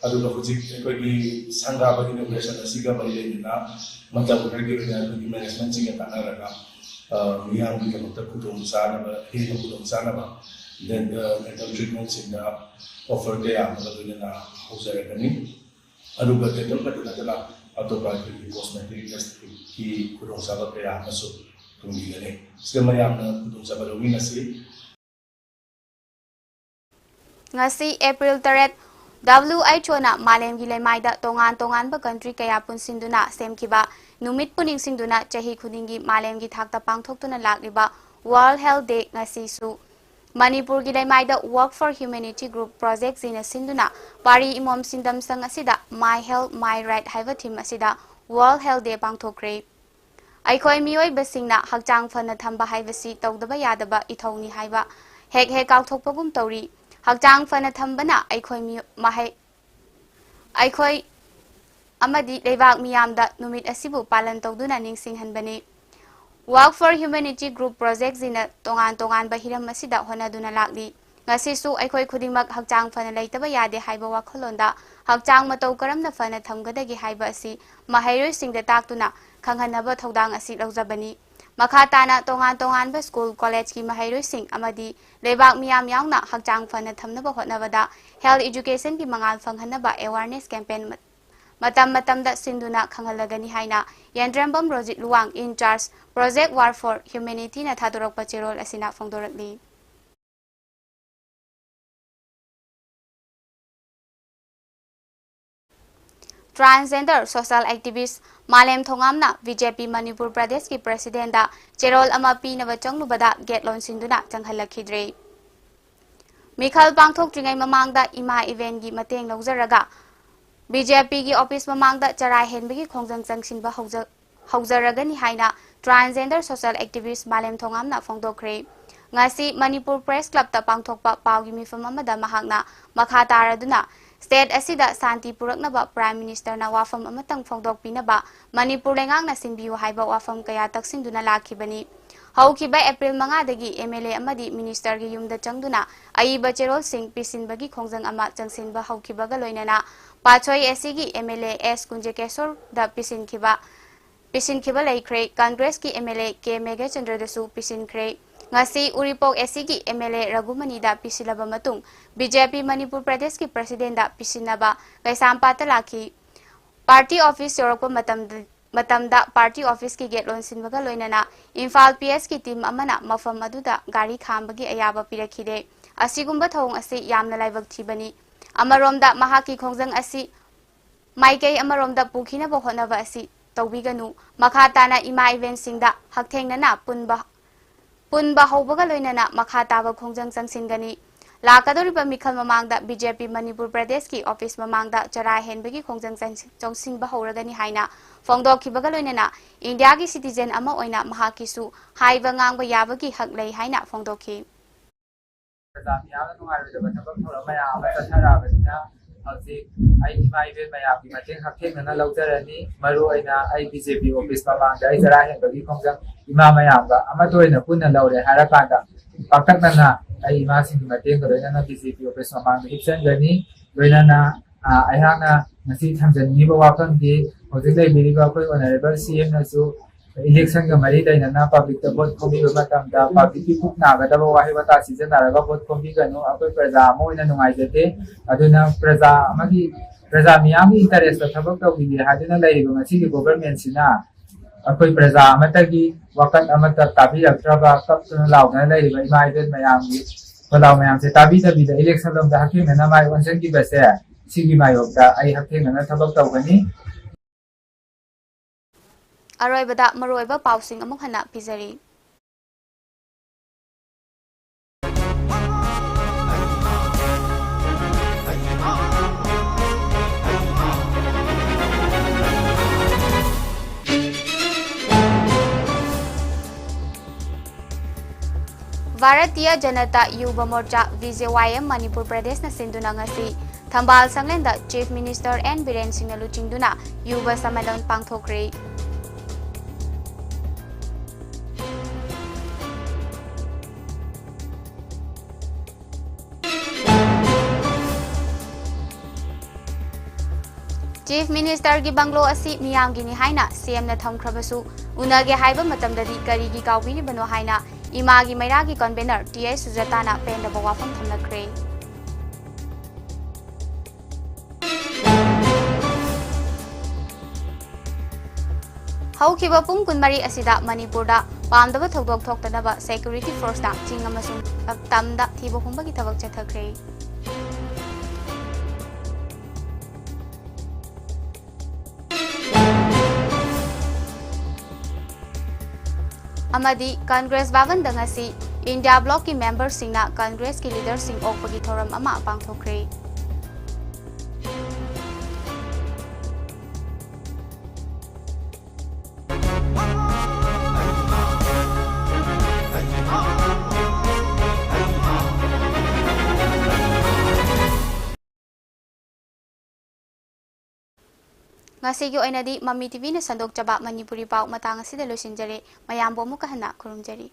ꯑꯗꯨꯒ ꯍꯧꯖꯤꯛ ꯑꯩꯈꯣꯏꯒꯤ ꯁꯪꯒꯥꯕ ꯏꯅꯣꯒ꯭ꯔꯦꯁꯟ ꯑꯁꯤꯒ ꯃꯔꯤ ꯂꯩꯅꯅ ꯃꯇꯝ ꯈꯔꯒꯤ ꯑꯣꯏꯅ ꯑꯩꯈꯣꯏꯒꯤ ꯃꯦꯅꯦꯖꯃꯦꯟꯁꯤꯡꯒ ꯇꯥꯟꯅꯔꯒ, ꯑ, ꯃꯤꯌꯥꯝꯒꯤꯗꯃꯛꯇ ꯈꯨꯗꯣꯡꯆꯥꯅꯕ, ꯍꯦꯟꯅ ꯈꯨꯗꯣꯡꯆꯥꯅꯕ ꯗꯦꯟ-, ꯑ, ꯗꯦꯟꯇꯦꯜ ꯇ꯭ꯔꯤꯠꯃꯦꯟꯁꯤꯡꯗ ꯑꯣꯐꯔ ꯀꯌꯥ ꯑꯃꯒ ꯂꯣꯏꯅꯅ ꯍꯧꯖꯔꯛꯀꯅꯤ꯫ ꯑꯗꯨꯒ ꯗꯦꯟꯇꯦꯜ ꯈꯛꯇ ꯅꯠꯇꯅ ꯑꯇꯣꯞꯄ ꯑꯩꯈꯣꯏꯒꯤ ꯀꯣꯁꯃꯦꯇꯤꯛ, ꯑꯦꯁꯊꯦꯇꯤꯛꯀꯤ ꯈꯨꯗꯣꯡꯆꯥꯕ ꯀꯌꯥ ꯑꯃꯁꯨ ꯊꯝꯕꯤꯒꯅꯤ꯫ ꯁꯤꯗ ꯃꯌꯥꯝꯅ ꯈꯨꯗꯣꯡꯆꯥꯕ ꯂꯧꯃꯤꯟꯅꯁꯤ꯫ ꯉꯁꯤ ꯑꯦꯄ꯭ꯔꯤꯜ ꯇꯔꯦꯠ, W H O ꯅ ꯃꯥꯂꯦꯝꯒꯤ ꯂꯩꯃꯥꯏꯗ ꯇꯣꯉꯥꯟ ꯇꯣꯉꯥꯟꯕ ꯀꯟꯇ꯭ꯔꯤ ꯀꯌꯥ ꯄꯨꯟꯁꯤꯟꯗꯨꯅ ꯁꯦꯝꯈꯤꯕ ꯅꯨꯃꯤꯠꯄꯨ ꯅꯤꯡꯁꯤꯡꯗꯨꯅ ꯆꯍꯤ ꯈꯨꯗꯤꯡꯒꯤ ꯃꯥꯂꯦꯝꯒꯤ ꯊꯥꯛꯇ ꯄꯥꯡꯊꯣꯛꯇꯨꯅ ꯂꯥꯛꯂꯤꯕ World Health Day ꯉꯁꯤꯁꯨ ꯃꯅꯤꯄꯨꯔꯒꯤ ꯂꯩꯃꯥꯏꯗ Work for Humanity Group Project ꯁꯤꯅ ꯁꯤꯟꯗꯨꯅ ꯄꯥꯔꯤ ꯏꯃꯣꯝ ꯁꯤꯟꯗꯝ ꯁꯪ ꯑꯁꯤꯗ My Health My Right ꯍꯥꯏꯕ ꯊꯤꯝ ꯑꯁꯤꯗ World Health Day ꯄꯥꯡꯊꯣꯛꯈ꯭ꯔꯦ꯫ ꯑꯩꯈꯣꯏ ꯃꯤꯑꯣꯏꯕꯁꯤꯡꯅ ꯍꯛꯆꯥꯡ ꯐꯅ ꯊꯝꯕ ꯍꯥꯏꯕꯁꯤ ꯇꯧꯗꯕ ꯌꯥꯗꯕ ꯏꯊꯧꯅꯤ ꯍꯥꯏꯕ ꯍꯦꯛ ꯍꯦꯛ ꯀꯥꯎꯊꯣꯛꯄꯒꯨꯝ ꯇꯧꯔꯤ꯫ ꯍꯛꯆꯥꯡ ꯐꯅ ꯊꯝꯕꯅ ꯑꯩꯈꯣꯏ ꯃꯤꯑꯣ-, ꯃꯍꯩ-, ꯑꯩꯈꯣꯏ ꯑꯃꯗꯤ ꯂꯩꯕꯥꯛ ꯃꯤꯌꯥꯝꯗ ꯅꯨꯃꯤꯠ ꯑꯁꯤꯕꯨ ꯄꯥꯂꯟ ꯇꯧꯗꯨꯅ ꯅꯤꯡꯁꯤꯡꯍꯟꯕꯅꯤ꯫ Work for Humanity Group Project ꯁꯤꯅ ꯇꯣꯉꯥꯟ ꯇꯣꯉꯥꯟꯕ ꯍꯤꯔꯝ ꯑꯁꯤꯗ ꯍꯣꯠꯅꯗꯨꯅ ꯂꯥꯛꯂꯤ꯫ ꯉꯁꯤꯁꯨ ꯑꯩꯈꯣꯏ ꯈꯨꯗꯤꯡꯃꯛ ꯍꯛꯆꯥꯡ ꯐꯅ ꯂꯩꯇꯕ ꯌꯥꯗꯦ ꯍꯥꯏꯕ ꯋꯥꯈꯜꯂꯣꯟꯗ ꯍꯛꯆꯥꯡ ꯃꯇꯧ ꯀꯔꯝꯅ ꯐꯅ ꯊꯝꯒꯗꯒꯦ ꯍꯥꯏꯕ ꯑꯁꯤ ꯃꯍꯩꯔꯣꯏꯁꯤꯡꯗ ꯇꯥꯛꯇꯨꯅ ꯈꯪꯍꯟꯅꯕ ꯊꯧꯗꯥꯡ ꯑꯁꯤ ꯂꯧꯖꯕꯅꯤ꯫ ꯃꯈꯥ ꯇꯥꯅ ꯇꯣꯉꯥꯟ ꯇꯣꯉꯥꯟꯕ ꯁ꯭ꯀꯨꯜ, ꯀꯣꯂꯦꯖꯀꯤ ꯃꯍꯩꯔꯣꯏꯁꯤꯡ ꯑꯃꯗꯤ ꯂꯩꯕꯥꯛ ꯃꯤꯌꯥꯝ ꯌꯥꯎꯅ ꯍꯛꯆꯥꯡ ꯐꯅ ꯊꯝꯅꯕ ꯍꯣꯠꯅꯕꯗ health education ꯒꯤ ꯃꯉꯥꯜ ꯐꯪꯍꯟꯅꯕ awareness campaign ꯃ-, ꯃꯇꯝ ꯃꯇꯝꯗ ꯁꯤꯟꯗꯨꯅ ꯈꯪꯍꯜꯂꯒꯅꯤ ꯍꯥꯏꯅ ꯌꯦꯟꯗ꯭ꯔꯦꯝꯕꯝ Rojit Luwang, in charge Project Work for Humanity ꯅ ꯊꯥꯗꯣꯔꯛꯄ ꯆꯦꯔꯣꯜ ꯑꯁꯤꯅ ꯐꯣꯡꯗꯣꯔꯛꯂꯤ꯫ Transgender social activist ꯃꯥꯂꯦꯝ ꯊꯣꯉꯥꯝꯅ ꯕꯤ ꯖꯦ ꯄꯤ ꯃꯅꯤꯄꯨꯔ ꯄ꯭ꯔꯗꯦꯁꯀꯤ ꯄ꯭ꯔꯁꯤꯗꯦꯟꯗ ꯆꯦꯔꯣꯜ ꯑꯃ ꯄꯤꯅꯕ ꯆꯪꯂꯨꯕꯗ ꯒꯦꯠ ꯂꯣꯟꯁꯤꯟꯗꯨꯅ ꯆꯪꯍꯜꯂꯛꯈꯤꯗ꯭ꯔꯦ꯫ ꯃꯤꯈꯜ ꯄꯥꯡꯊꯣꯛꯇ꯭ꯔꯤꯉꯩ ꯃꯃꯥꯡꯗ ꯏꯃꯥ ꯏꯕꯦꯟꯒꯤ ꯃꯇꯦꯡ ꯂꯧꯖꯔꯒ ꯕꯤ ꯖꯦ ꯄꯤꯒꯤ ꯑꯣꯐꯤꯁ ꯃꯃꯥꯡꯗ ꯆꯔꯥ ꯍꯦꯟꯕꯒꯤ ꯈꯣꯡꯖꯪ ꯆꯪꯁꯤꯟꯕ ꯍꯧꯖ-, ꯍꯧꯖꯔꯒꯅꯤ ꯍꯥꯏꯅ transgender social activist ꯃꯥꯂꯦꯝ ꯊꯣꯉꯥꯝꯅ ꯐꯣꯡꯗꯣꯛꯈ꯭ꯔꯦ꯫ ꯉꯁꯤ ꯃꯅꯤꯄꯨꯔ ꯄ꯭ꯔꯦꯁ ꯀ꯭ꯂꯕꯇ ꯄꯥꯡꯊꯣꯛꯄ ꯄꯥꯎꯒꯤ ꯃꯤꯐꯝ ꯑꯃꯗ ꯃꯍꯥꯛꯅ ꯃꯈꯥ ꯇꯥꯔꯗꯨꯅ state ꯑꯁꯤꯗ ꯁꯥꯟꯇꯤ ꯄꯨꯔꯛꯅꯕ Prime Ministerꯅ ꯋꯥꯐꯝ ꯑꯃꯇꯪ ꯐꯣꯡꯗꯣꯛꯄꯤꯅꯕ ꯃꯅꯤꯄꯨꯔ ꯂꯩꯉꯥꯛꯅ ꯁꯤꯟꯕꯤꯌꯨ ꯍꯥꯏꯕ ꯋꯥꯐꯝ ꯀꯌꯥ ꯇꯛꯁꯤꯟꯗꯨꯅ ꯂꯥꯛꯈꯤꯕꯅꯤ꯫ ꯍꯧꯈꯤꯕ April ꯃꯉꯥꯗꯒꯤ M L A ꯑꯃꯗꯤ Ministerꯒꯤ ꯌꯨꯝꯗ ꯆꯪꯗꯨꯅ ꯑꯏꯕ ꯆꯦꯔꯣꯜꯁꯤꯡ ꯄꯤꯁꯤꯟꯕꯒꯤ ꯈꯣꯡꯖꯪ ꯑꯃ ꯆꯪꯁꯤꯟꯕ ꯍꯧꯈꯤꯕꯒ ꯂꯣꯏꯅꯅ ꯄꯥꯠꯁꯣꯏ ꯑꯦ ꯁꯤꯒꯤ M L A S ꯀꯨꯟꯖꯀꯦꯁꯣꯔꯗ ꯄꯤꯁꯤꯟꯈꯤꯕ, ꯄꯤꯁꯤꯟꯈꯤꯕ ꯂꯩꯈ꯭ꯔꯦ꯫ ꯀꯪꯒ꯭ꯔꯦꯁꯀꯤ M L A K ꯃꯦꯘꯆꯟꯗ꯭ꯔꯗꯁꯨ ꯄꯤꯁꯤꯟꯈ꯭ꯔꯦ꯫ ꯉꯁꯤ ꯎꯔꯤꯄꯣꯛ ꯑꯦ ꯁꯤꯒꯤ M L A ꯔꯘꯨꯃꯅꯤꯗ ꯄꯤꯁꯤꯜꯂꯕ ꯃꯇꯨꯡ ꯕꯤ ꯖꯦ ꯄꯤ ꯃꯅꯤꯄꯨꯔ ꯄ꯭ꯔꯗꯦꯁꯀꯤ ꯄ꯭ꯔꯁꯤꯗꯦꯟꯗ ꯄꯤꯁꯤꯟꯅꯕ ꯀꯩꯁꯥꯝꯄꯥꯠꯇ ꯂꯥꯛꯈꯤ꯫ ꯄꯥꯔꯇꯤ ꯑꯣꯐꯤꯁ ꯌꯧꯔꯛꯄ ꯃꯇꯝꯗ, ꯃꯇꯝꯗ ꯄꯥꯔꯇꯤ ꯑꯣꯐꯤꯁꯀꯤ ꯒꯦꯠ ꯂꯣꯟꯁꯤꯟꯕꯒ ꯂꯣꯏꯅꯅ ꯏꯝꯐꯥꯜ P S ꯀꯤ ꯇꯤꯝ ꯑꯃꯅ ꯃꯐꯝ ꯑꯗꯨꯗ ꯒꯥꯔꯤ ꯈꯥꯝꯕꯒꯤ ꯑꯌꯥꯕ ꯄꯤꯔꯛꯈꯤꯗꯦ꯫ ꯑꯁꯤꯒꯨꯝꯕ ꯊꯧꯑꯣꯡ ꯑꯁꯤ ꯌꯥꯝꯅ ꯂꯥꯏꯕꯛ ꯊꯤꯕꯅꯤ꯫ ꯑꯃꯔꯣꯝꯗ ꯃꯍꯥꯛꯀꯤ ꯈꯣꯡꯖꯪ ꯑꯁꯤ ꯃꯥꯏꯀꯩ ꯑꯃꯔꯣꯝꯗ ꯄꯨꯈꯤꯅꯕ ꯍꯣꯠꯅꯕ ꯑꯁꯤ ꯇꯧꯕꯤꯒꯅꯨ꯫ ꯃꯈꯥ ꯇꯥꯅ ꯏꯃꯥ ꯏꯕꯦꯟꯁꯤꯡꯗ ꯍꯛꯊꯦꯡꯅꯅ ꯄꯨꯟꯕ, ꯄꯨꯟꯕ ꯍꯧꯕꯒ ꯂꯣꯏꯅꯅ ꯃꯈꯥ ꯇꯥꯕ ꯈꯣꯡꯖꯪ ꯆꯪꯁꯤꯟꯒꯅꯤ꯫ ꯂꯥꯛꯀꯗꯧꯔꯤꯕ ꯃꯤꯈꯜ ꯃꯃꯥꯡꯗ ꯕꯤ ꯖꯦ ꯄꯤ ꯃꯅꯤꯄꯨꯔ ꯄ꯭ꯔꯗꯦꯁꯀꯤ ꯑꯣꯐꯤꯁ ꯃꯃꯥꯡꯗ ꯆꯔꯥ ꯍꯦꯟꯕꯒꯤ ꯈꯣꯡꯖꯪ ꯆꯪꯁꯤ-, ꯆꯪꯁꯤꯟꯕ ꯍꯧꯔꯒꯅꯤ ꯍꯥꯏꯅ ꯐꯣꯡꯗꯣꯛꯈꯤꯕꯒ ꯂꯣꯏꯅꯅ ꯏꯟꯗꯤꯌꯥꯒꯤ citizen ꯑꯃ ꯑꯣꯏꯅ ꯃꯍꯥꯛꯀꯤꯁꯨ ꯍꯥꯏꯕ ꯉꯥꯡꯕ ꯌꯥꯕꯒꯤ ꯍꯛ ꯂꯩ ꯍꯥꯏꯅ ꯐꯣꯡꯗꯣꯛꯈꯤ꯫ ꯄ꯭ꯔꯖꯥ ꯃꯤꯌꯥꯝꯅ ꯅꯨꯡꯉꯥꯏꯔꯣꯏꯗꯕ ꯊꯕꯛ ꯊꯧꯔꯝ ꯃꯌꯥꯝ ꯑꯃ ꯆꯠꯊꯔꯛꯑꯕꯅꯤꯅ ꯍꯧꯖꯤꯛ ꯑꯩ ꯏꯃꯥ ꯏꯕꯦꯟ ꯃꯌꯥꯝꯒꯤ ꯃꯇꯦꯡ ꯍꯛꯊꯦꯡꯅꯅ ꯂꯧꯖꯔꯅꯤ꯫ ꯃꯔꯨ ꯑꯣꯏꯅ ꯑꯩ ꯕꯤ ꯖꯦ ꯄꯤ ꯑꯣꯐꯤꯁ ꯃꯃꯥꯡꯗ ꯑꯩ ꯆꯔꯥ ꯍꯦꯟꯕꯒꯤ ꯈꯣꯡꯖꯪ ꯏꯃꯥ ꯃꯌꯥꯝꯒ ꯑꯃꯠꯇ ꯑꯣꯏꯅ ꯄꯨꯟꯅ ꯂꯧꯔꯦ ꯍꯥꯏꯔꯀꯥꯟꯗ ꯄꯥꯛꯇꯛꯅꯅ ꯑꯩ ꯏꯃꯥꯁꯤꯡꯒꯤ ꯃꯇꯦꯡꯒ ꯂꯣꯏꯅꯅ ꯕꯤ ꯖꯦ ꯄꯤ ꯑꯣꯐꯤꯁ ꯃꯃꯥꯡꯗ ꯍꯤꯞꯆꯟꯒꯅꯤ꯫ ꯂꯣꯏꯅꯅ, ꯑ, ꯑꯩꯍꯥꯛꯅ ꯉꯁꯤ ꯊꯝꯖꯅꯤꯡꯉꯤꯕ ꯋꯥꯐꯝꯗꯤ ꯍꯧꯖꯤꯛ ꯂꯩꯕꯤꯔꯤꯕ ꯑꯩꯈꯣꯏ ꯑꯣꯅꯔꯦꯕꯜ ꯁꯤ ꯑꯦꯝꯅꯁꯨ ꯏꯂꯦꯛꯁꯟꯒ ꯃꯔꯤ ꯂꯩꯅꯅ ꯄꯕ꯭ꯂꯤꯛꯇ ꯚꯣꯠ ꯈꯣꯝꯕꯤꯕ ꯃꯇꯝꯗ ꯄꯕ꯭ꯂꯤꯛꯀꯤ ꯄꯨꯛ ꯅꯥꯒꯗꯕ ꯋꯥꯍꯩ ꯋꯥꯇꯥ ꯁꯤꯖꯤꯟꯅꯔꯒ ꯚꯣꯠ ꯈꯣꯝꯕꯤꯒꯅꯨ꯫ ꯑꯩꯈꯣꯏ ꯄ꯭ꯔꯖꯥ ꯑꯃ ꯑꯣꯏꯅ ꯅꯨꯡꯉꯥꯏꯖꯗꯦ꯫ ꯑꯗꯨꯅ ꯄ꯭ꯔꯖꯥ ꯑꯃꯒꯤ, ꯄ꯭ꯔꯖꯥ ꯃꯤꯌꯥꯝꯒꯤ ꯏꯟꯇꯔꯦꯁꯇ ꯊꯕꯛ ꯇꯧꯕꯤꯒꯦ ꯍꯥꯏꯗꯨꯅ ꯂꯩꯔꯤꯕ ꯉꯁꯤꯒꯤ ꯒꯣꯚꯔꯟꯃꯦꯟꯁꯤꯅ ꯑꯩꯈꯣꯏ ꯄ꯭ꯔꯖꯥ ꯑꯃꯠꯇꯒꯤ ꯋꯥꯀꯠ ꯑꯃꯠꯇ ꯇꯥꯕꯤꯔꯛꯇ꯭ꯔꯕ, ꯀꯞꯇꯨꯅ ꯂꯥꯎꯗꯅ ꯂꯩꯔꯤꯕ ꯏꯃꯥ ꯏꯕꯦꯟ ꯃꯌꯥꯝꯒꯤ ꯈꯣꯜꯂꯥꯎ ꯃꯌꯥꯝꯁꯦ ꯇꯥꯕꯤꯗꯕꯤꯗ ꯏꯂꯦꯛꯁꯟ ꯂꯣꯝꯗ ꯍꯛꯊꯦꯡꯅꯅ ꯃꯥꯏ ꯑꯣꯟꯁꯤꯟꯈꯤꯕꯁꯦ ꯁꯤꯒꯤ ꯃꯥꯌꯣꯛꯇ ꯑꯩ ꯍꯛꯊꯦꯡꯅꯅ ꯊꯕꯛ ꯇꯧꯒꯅꯤ꯫ ꯑꯔꯣꯏꯕꯗ ꯃꯔꯨꯑꯣꯏꯕ ꯄꯥꯎꯁꯤꯡ ꯑꯃꯨꯛ ꯍꯟꯅ ꯄꯤꯖꯔꯤ꯫ ꯚꯥꯔꯇꯤꯌ ꯖꯅꯇꯥ ꯌꯨꯚ ꯃꯣꯔꯆꯥ, ꯚꯤ ꯖꯦ ꯋꯥꯏ ꯑꯦꯝ, ꯃꯅꯤꯄꯨꯔ ꯄ꯭ꯔꯗꯦꯁꯅ ꯁꯤꯟꯗꯨꯅ ꯉꯁꯤ ꯊꯝꯕꯥꯜ ꯁꯪꯂꯦꯟꯗ ꯆꯤꯐ ꯃꯤꯅꯤꯁꯇꯔ ꯑꯦꯟ ꯕꯤꯔꯦꯟ ꯁꯤꯡꯅ ꯂꯨꯆꯤꯡꯗꯨꯅ ꯌꯨꯚ ꯁꯝꯃꯦꯂꯟ ꯄꯥꯡꯊꯣꯛꯈ꯭ꯔꯦ꯫ ꯆꯤꯐ ꯃꯤꯅꯤꯁꯇꯔꯒꯤ ꯕꯪꯒ꯭ꯂꯣ ꯑꯁꯤ ꯃꯤꯌꯥꯝꯒꯤꯅꯤ ꯍꯥꯏꯅ ꯁꯤ ꯑꯦꯝꯅ ꯊꯝꯈ꯭ꯔꯕꯁꯨ, ꯎꯅꯒꯦ ꯍꯥꯏꯕ ꯃꯇꯝꯗꯗꯤ ꯀꯔꯤꯒꯤ ꯀꯥꯎꯕꯤꯔꯤꯕꯅꯣ ꯍꯥꯏꯅ ꯏꯃꯥꯒꯤ ꯃꯩꯔꯥꯒꯤ ꯀꯟꯚꯦꯅꯔ ꯇꯤ ꯑꯩꯆ ꯁꯨꯖꯥꯇꯥꯅ ꯄꯦꯟꯗꯕ ꯋꯥꯐꯝ ꯊꯝꯂꯛꯈ꯭ꯔꯦ꯫ ꯍꯧꯈꯤꯕ ꯄꯨꯡ ꯀꯨꯟꯃꯔꯤ ꯑꯁꯤꯗ ꯃꯅꯤꯄꯨꯔꯗ ꯄꯥꯝꯗꯕ ꯊꯧꯗꯣꯛ ꯊꯣꯛꯇꯅꯕ ꯁꯦꯀ꯭ꯌꯨꯔꯤꯇꯤ ꯐꯣꯔꯁꯅ ꯆꯤꯡ ꯑꯃꯁꯨꯡ ꯇꯝꯗ ꯊꯤꯕ ꯍꯨꯝꯕꯒꯤ ꯊꯕꯛ ꯆꯠꯊꯈ꯭ꯔꯦ꯫ ꯑꯃꯗꯤ ꯀꯪꯒ꯭ꯔꯦꯁ ꯚꯕꯟꯗ ꯉꯁꯤ ꯏꯟꯗꯤꯌꯥ ꯕ꯭ꯂꯣꯛꯀꯤ ꯃꯦꯝꯕꯔꯁꯤꯡꯅ ꯀꯪꯒ꯭ꯔꯦꯁꯀꯤ ꯂꯤꯗꯔꯁꯤꯡ ꯑꯣꯛꯄꯒꯤ ꯊꯧꯔꯝ ꯑꯃ ꯄꯥꯡꯊꯣꯛꯈ꯭ꯔꯦ꯫ ꯉꯁꯤꯒꯤ ꯑꯣꯏꯅꯗꯤ ꯃꯃꯤ ꯇꯤꯚꯤꯅ ꯁꯟꯗꯣꯛꯆꯕ ꯃꯅꯤꯄꯨꯔꯤ ꯄꯥꯎ ꯃꯇꯥꯡ ꯑꯁꯤꯗ ꯂꯣꯏꯁꯤꯟꯖꯔꯦ꯫ ꯃꯌꯥꯝꯕꯨ ꯑꯃꯨꯛꯀ ꯍꯟꯅ ꯈꯨꯔꯨꯝꯖꯔꯤ꯫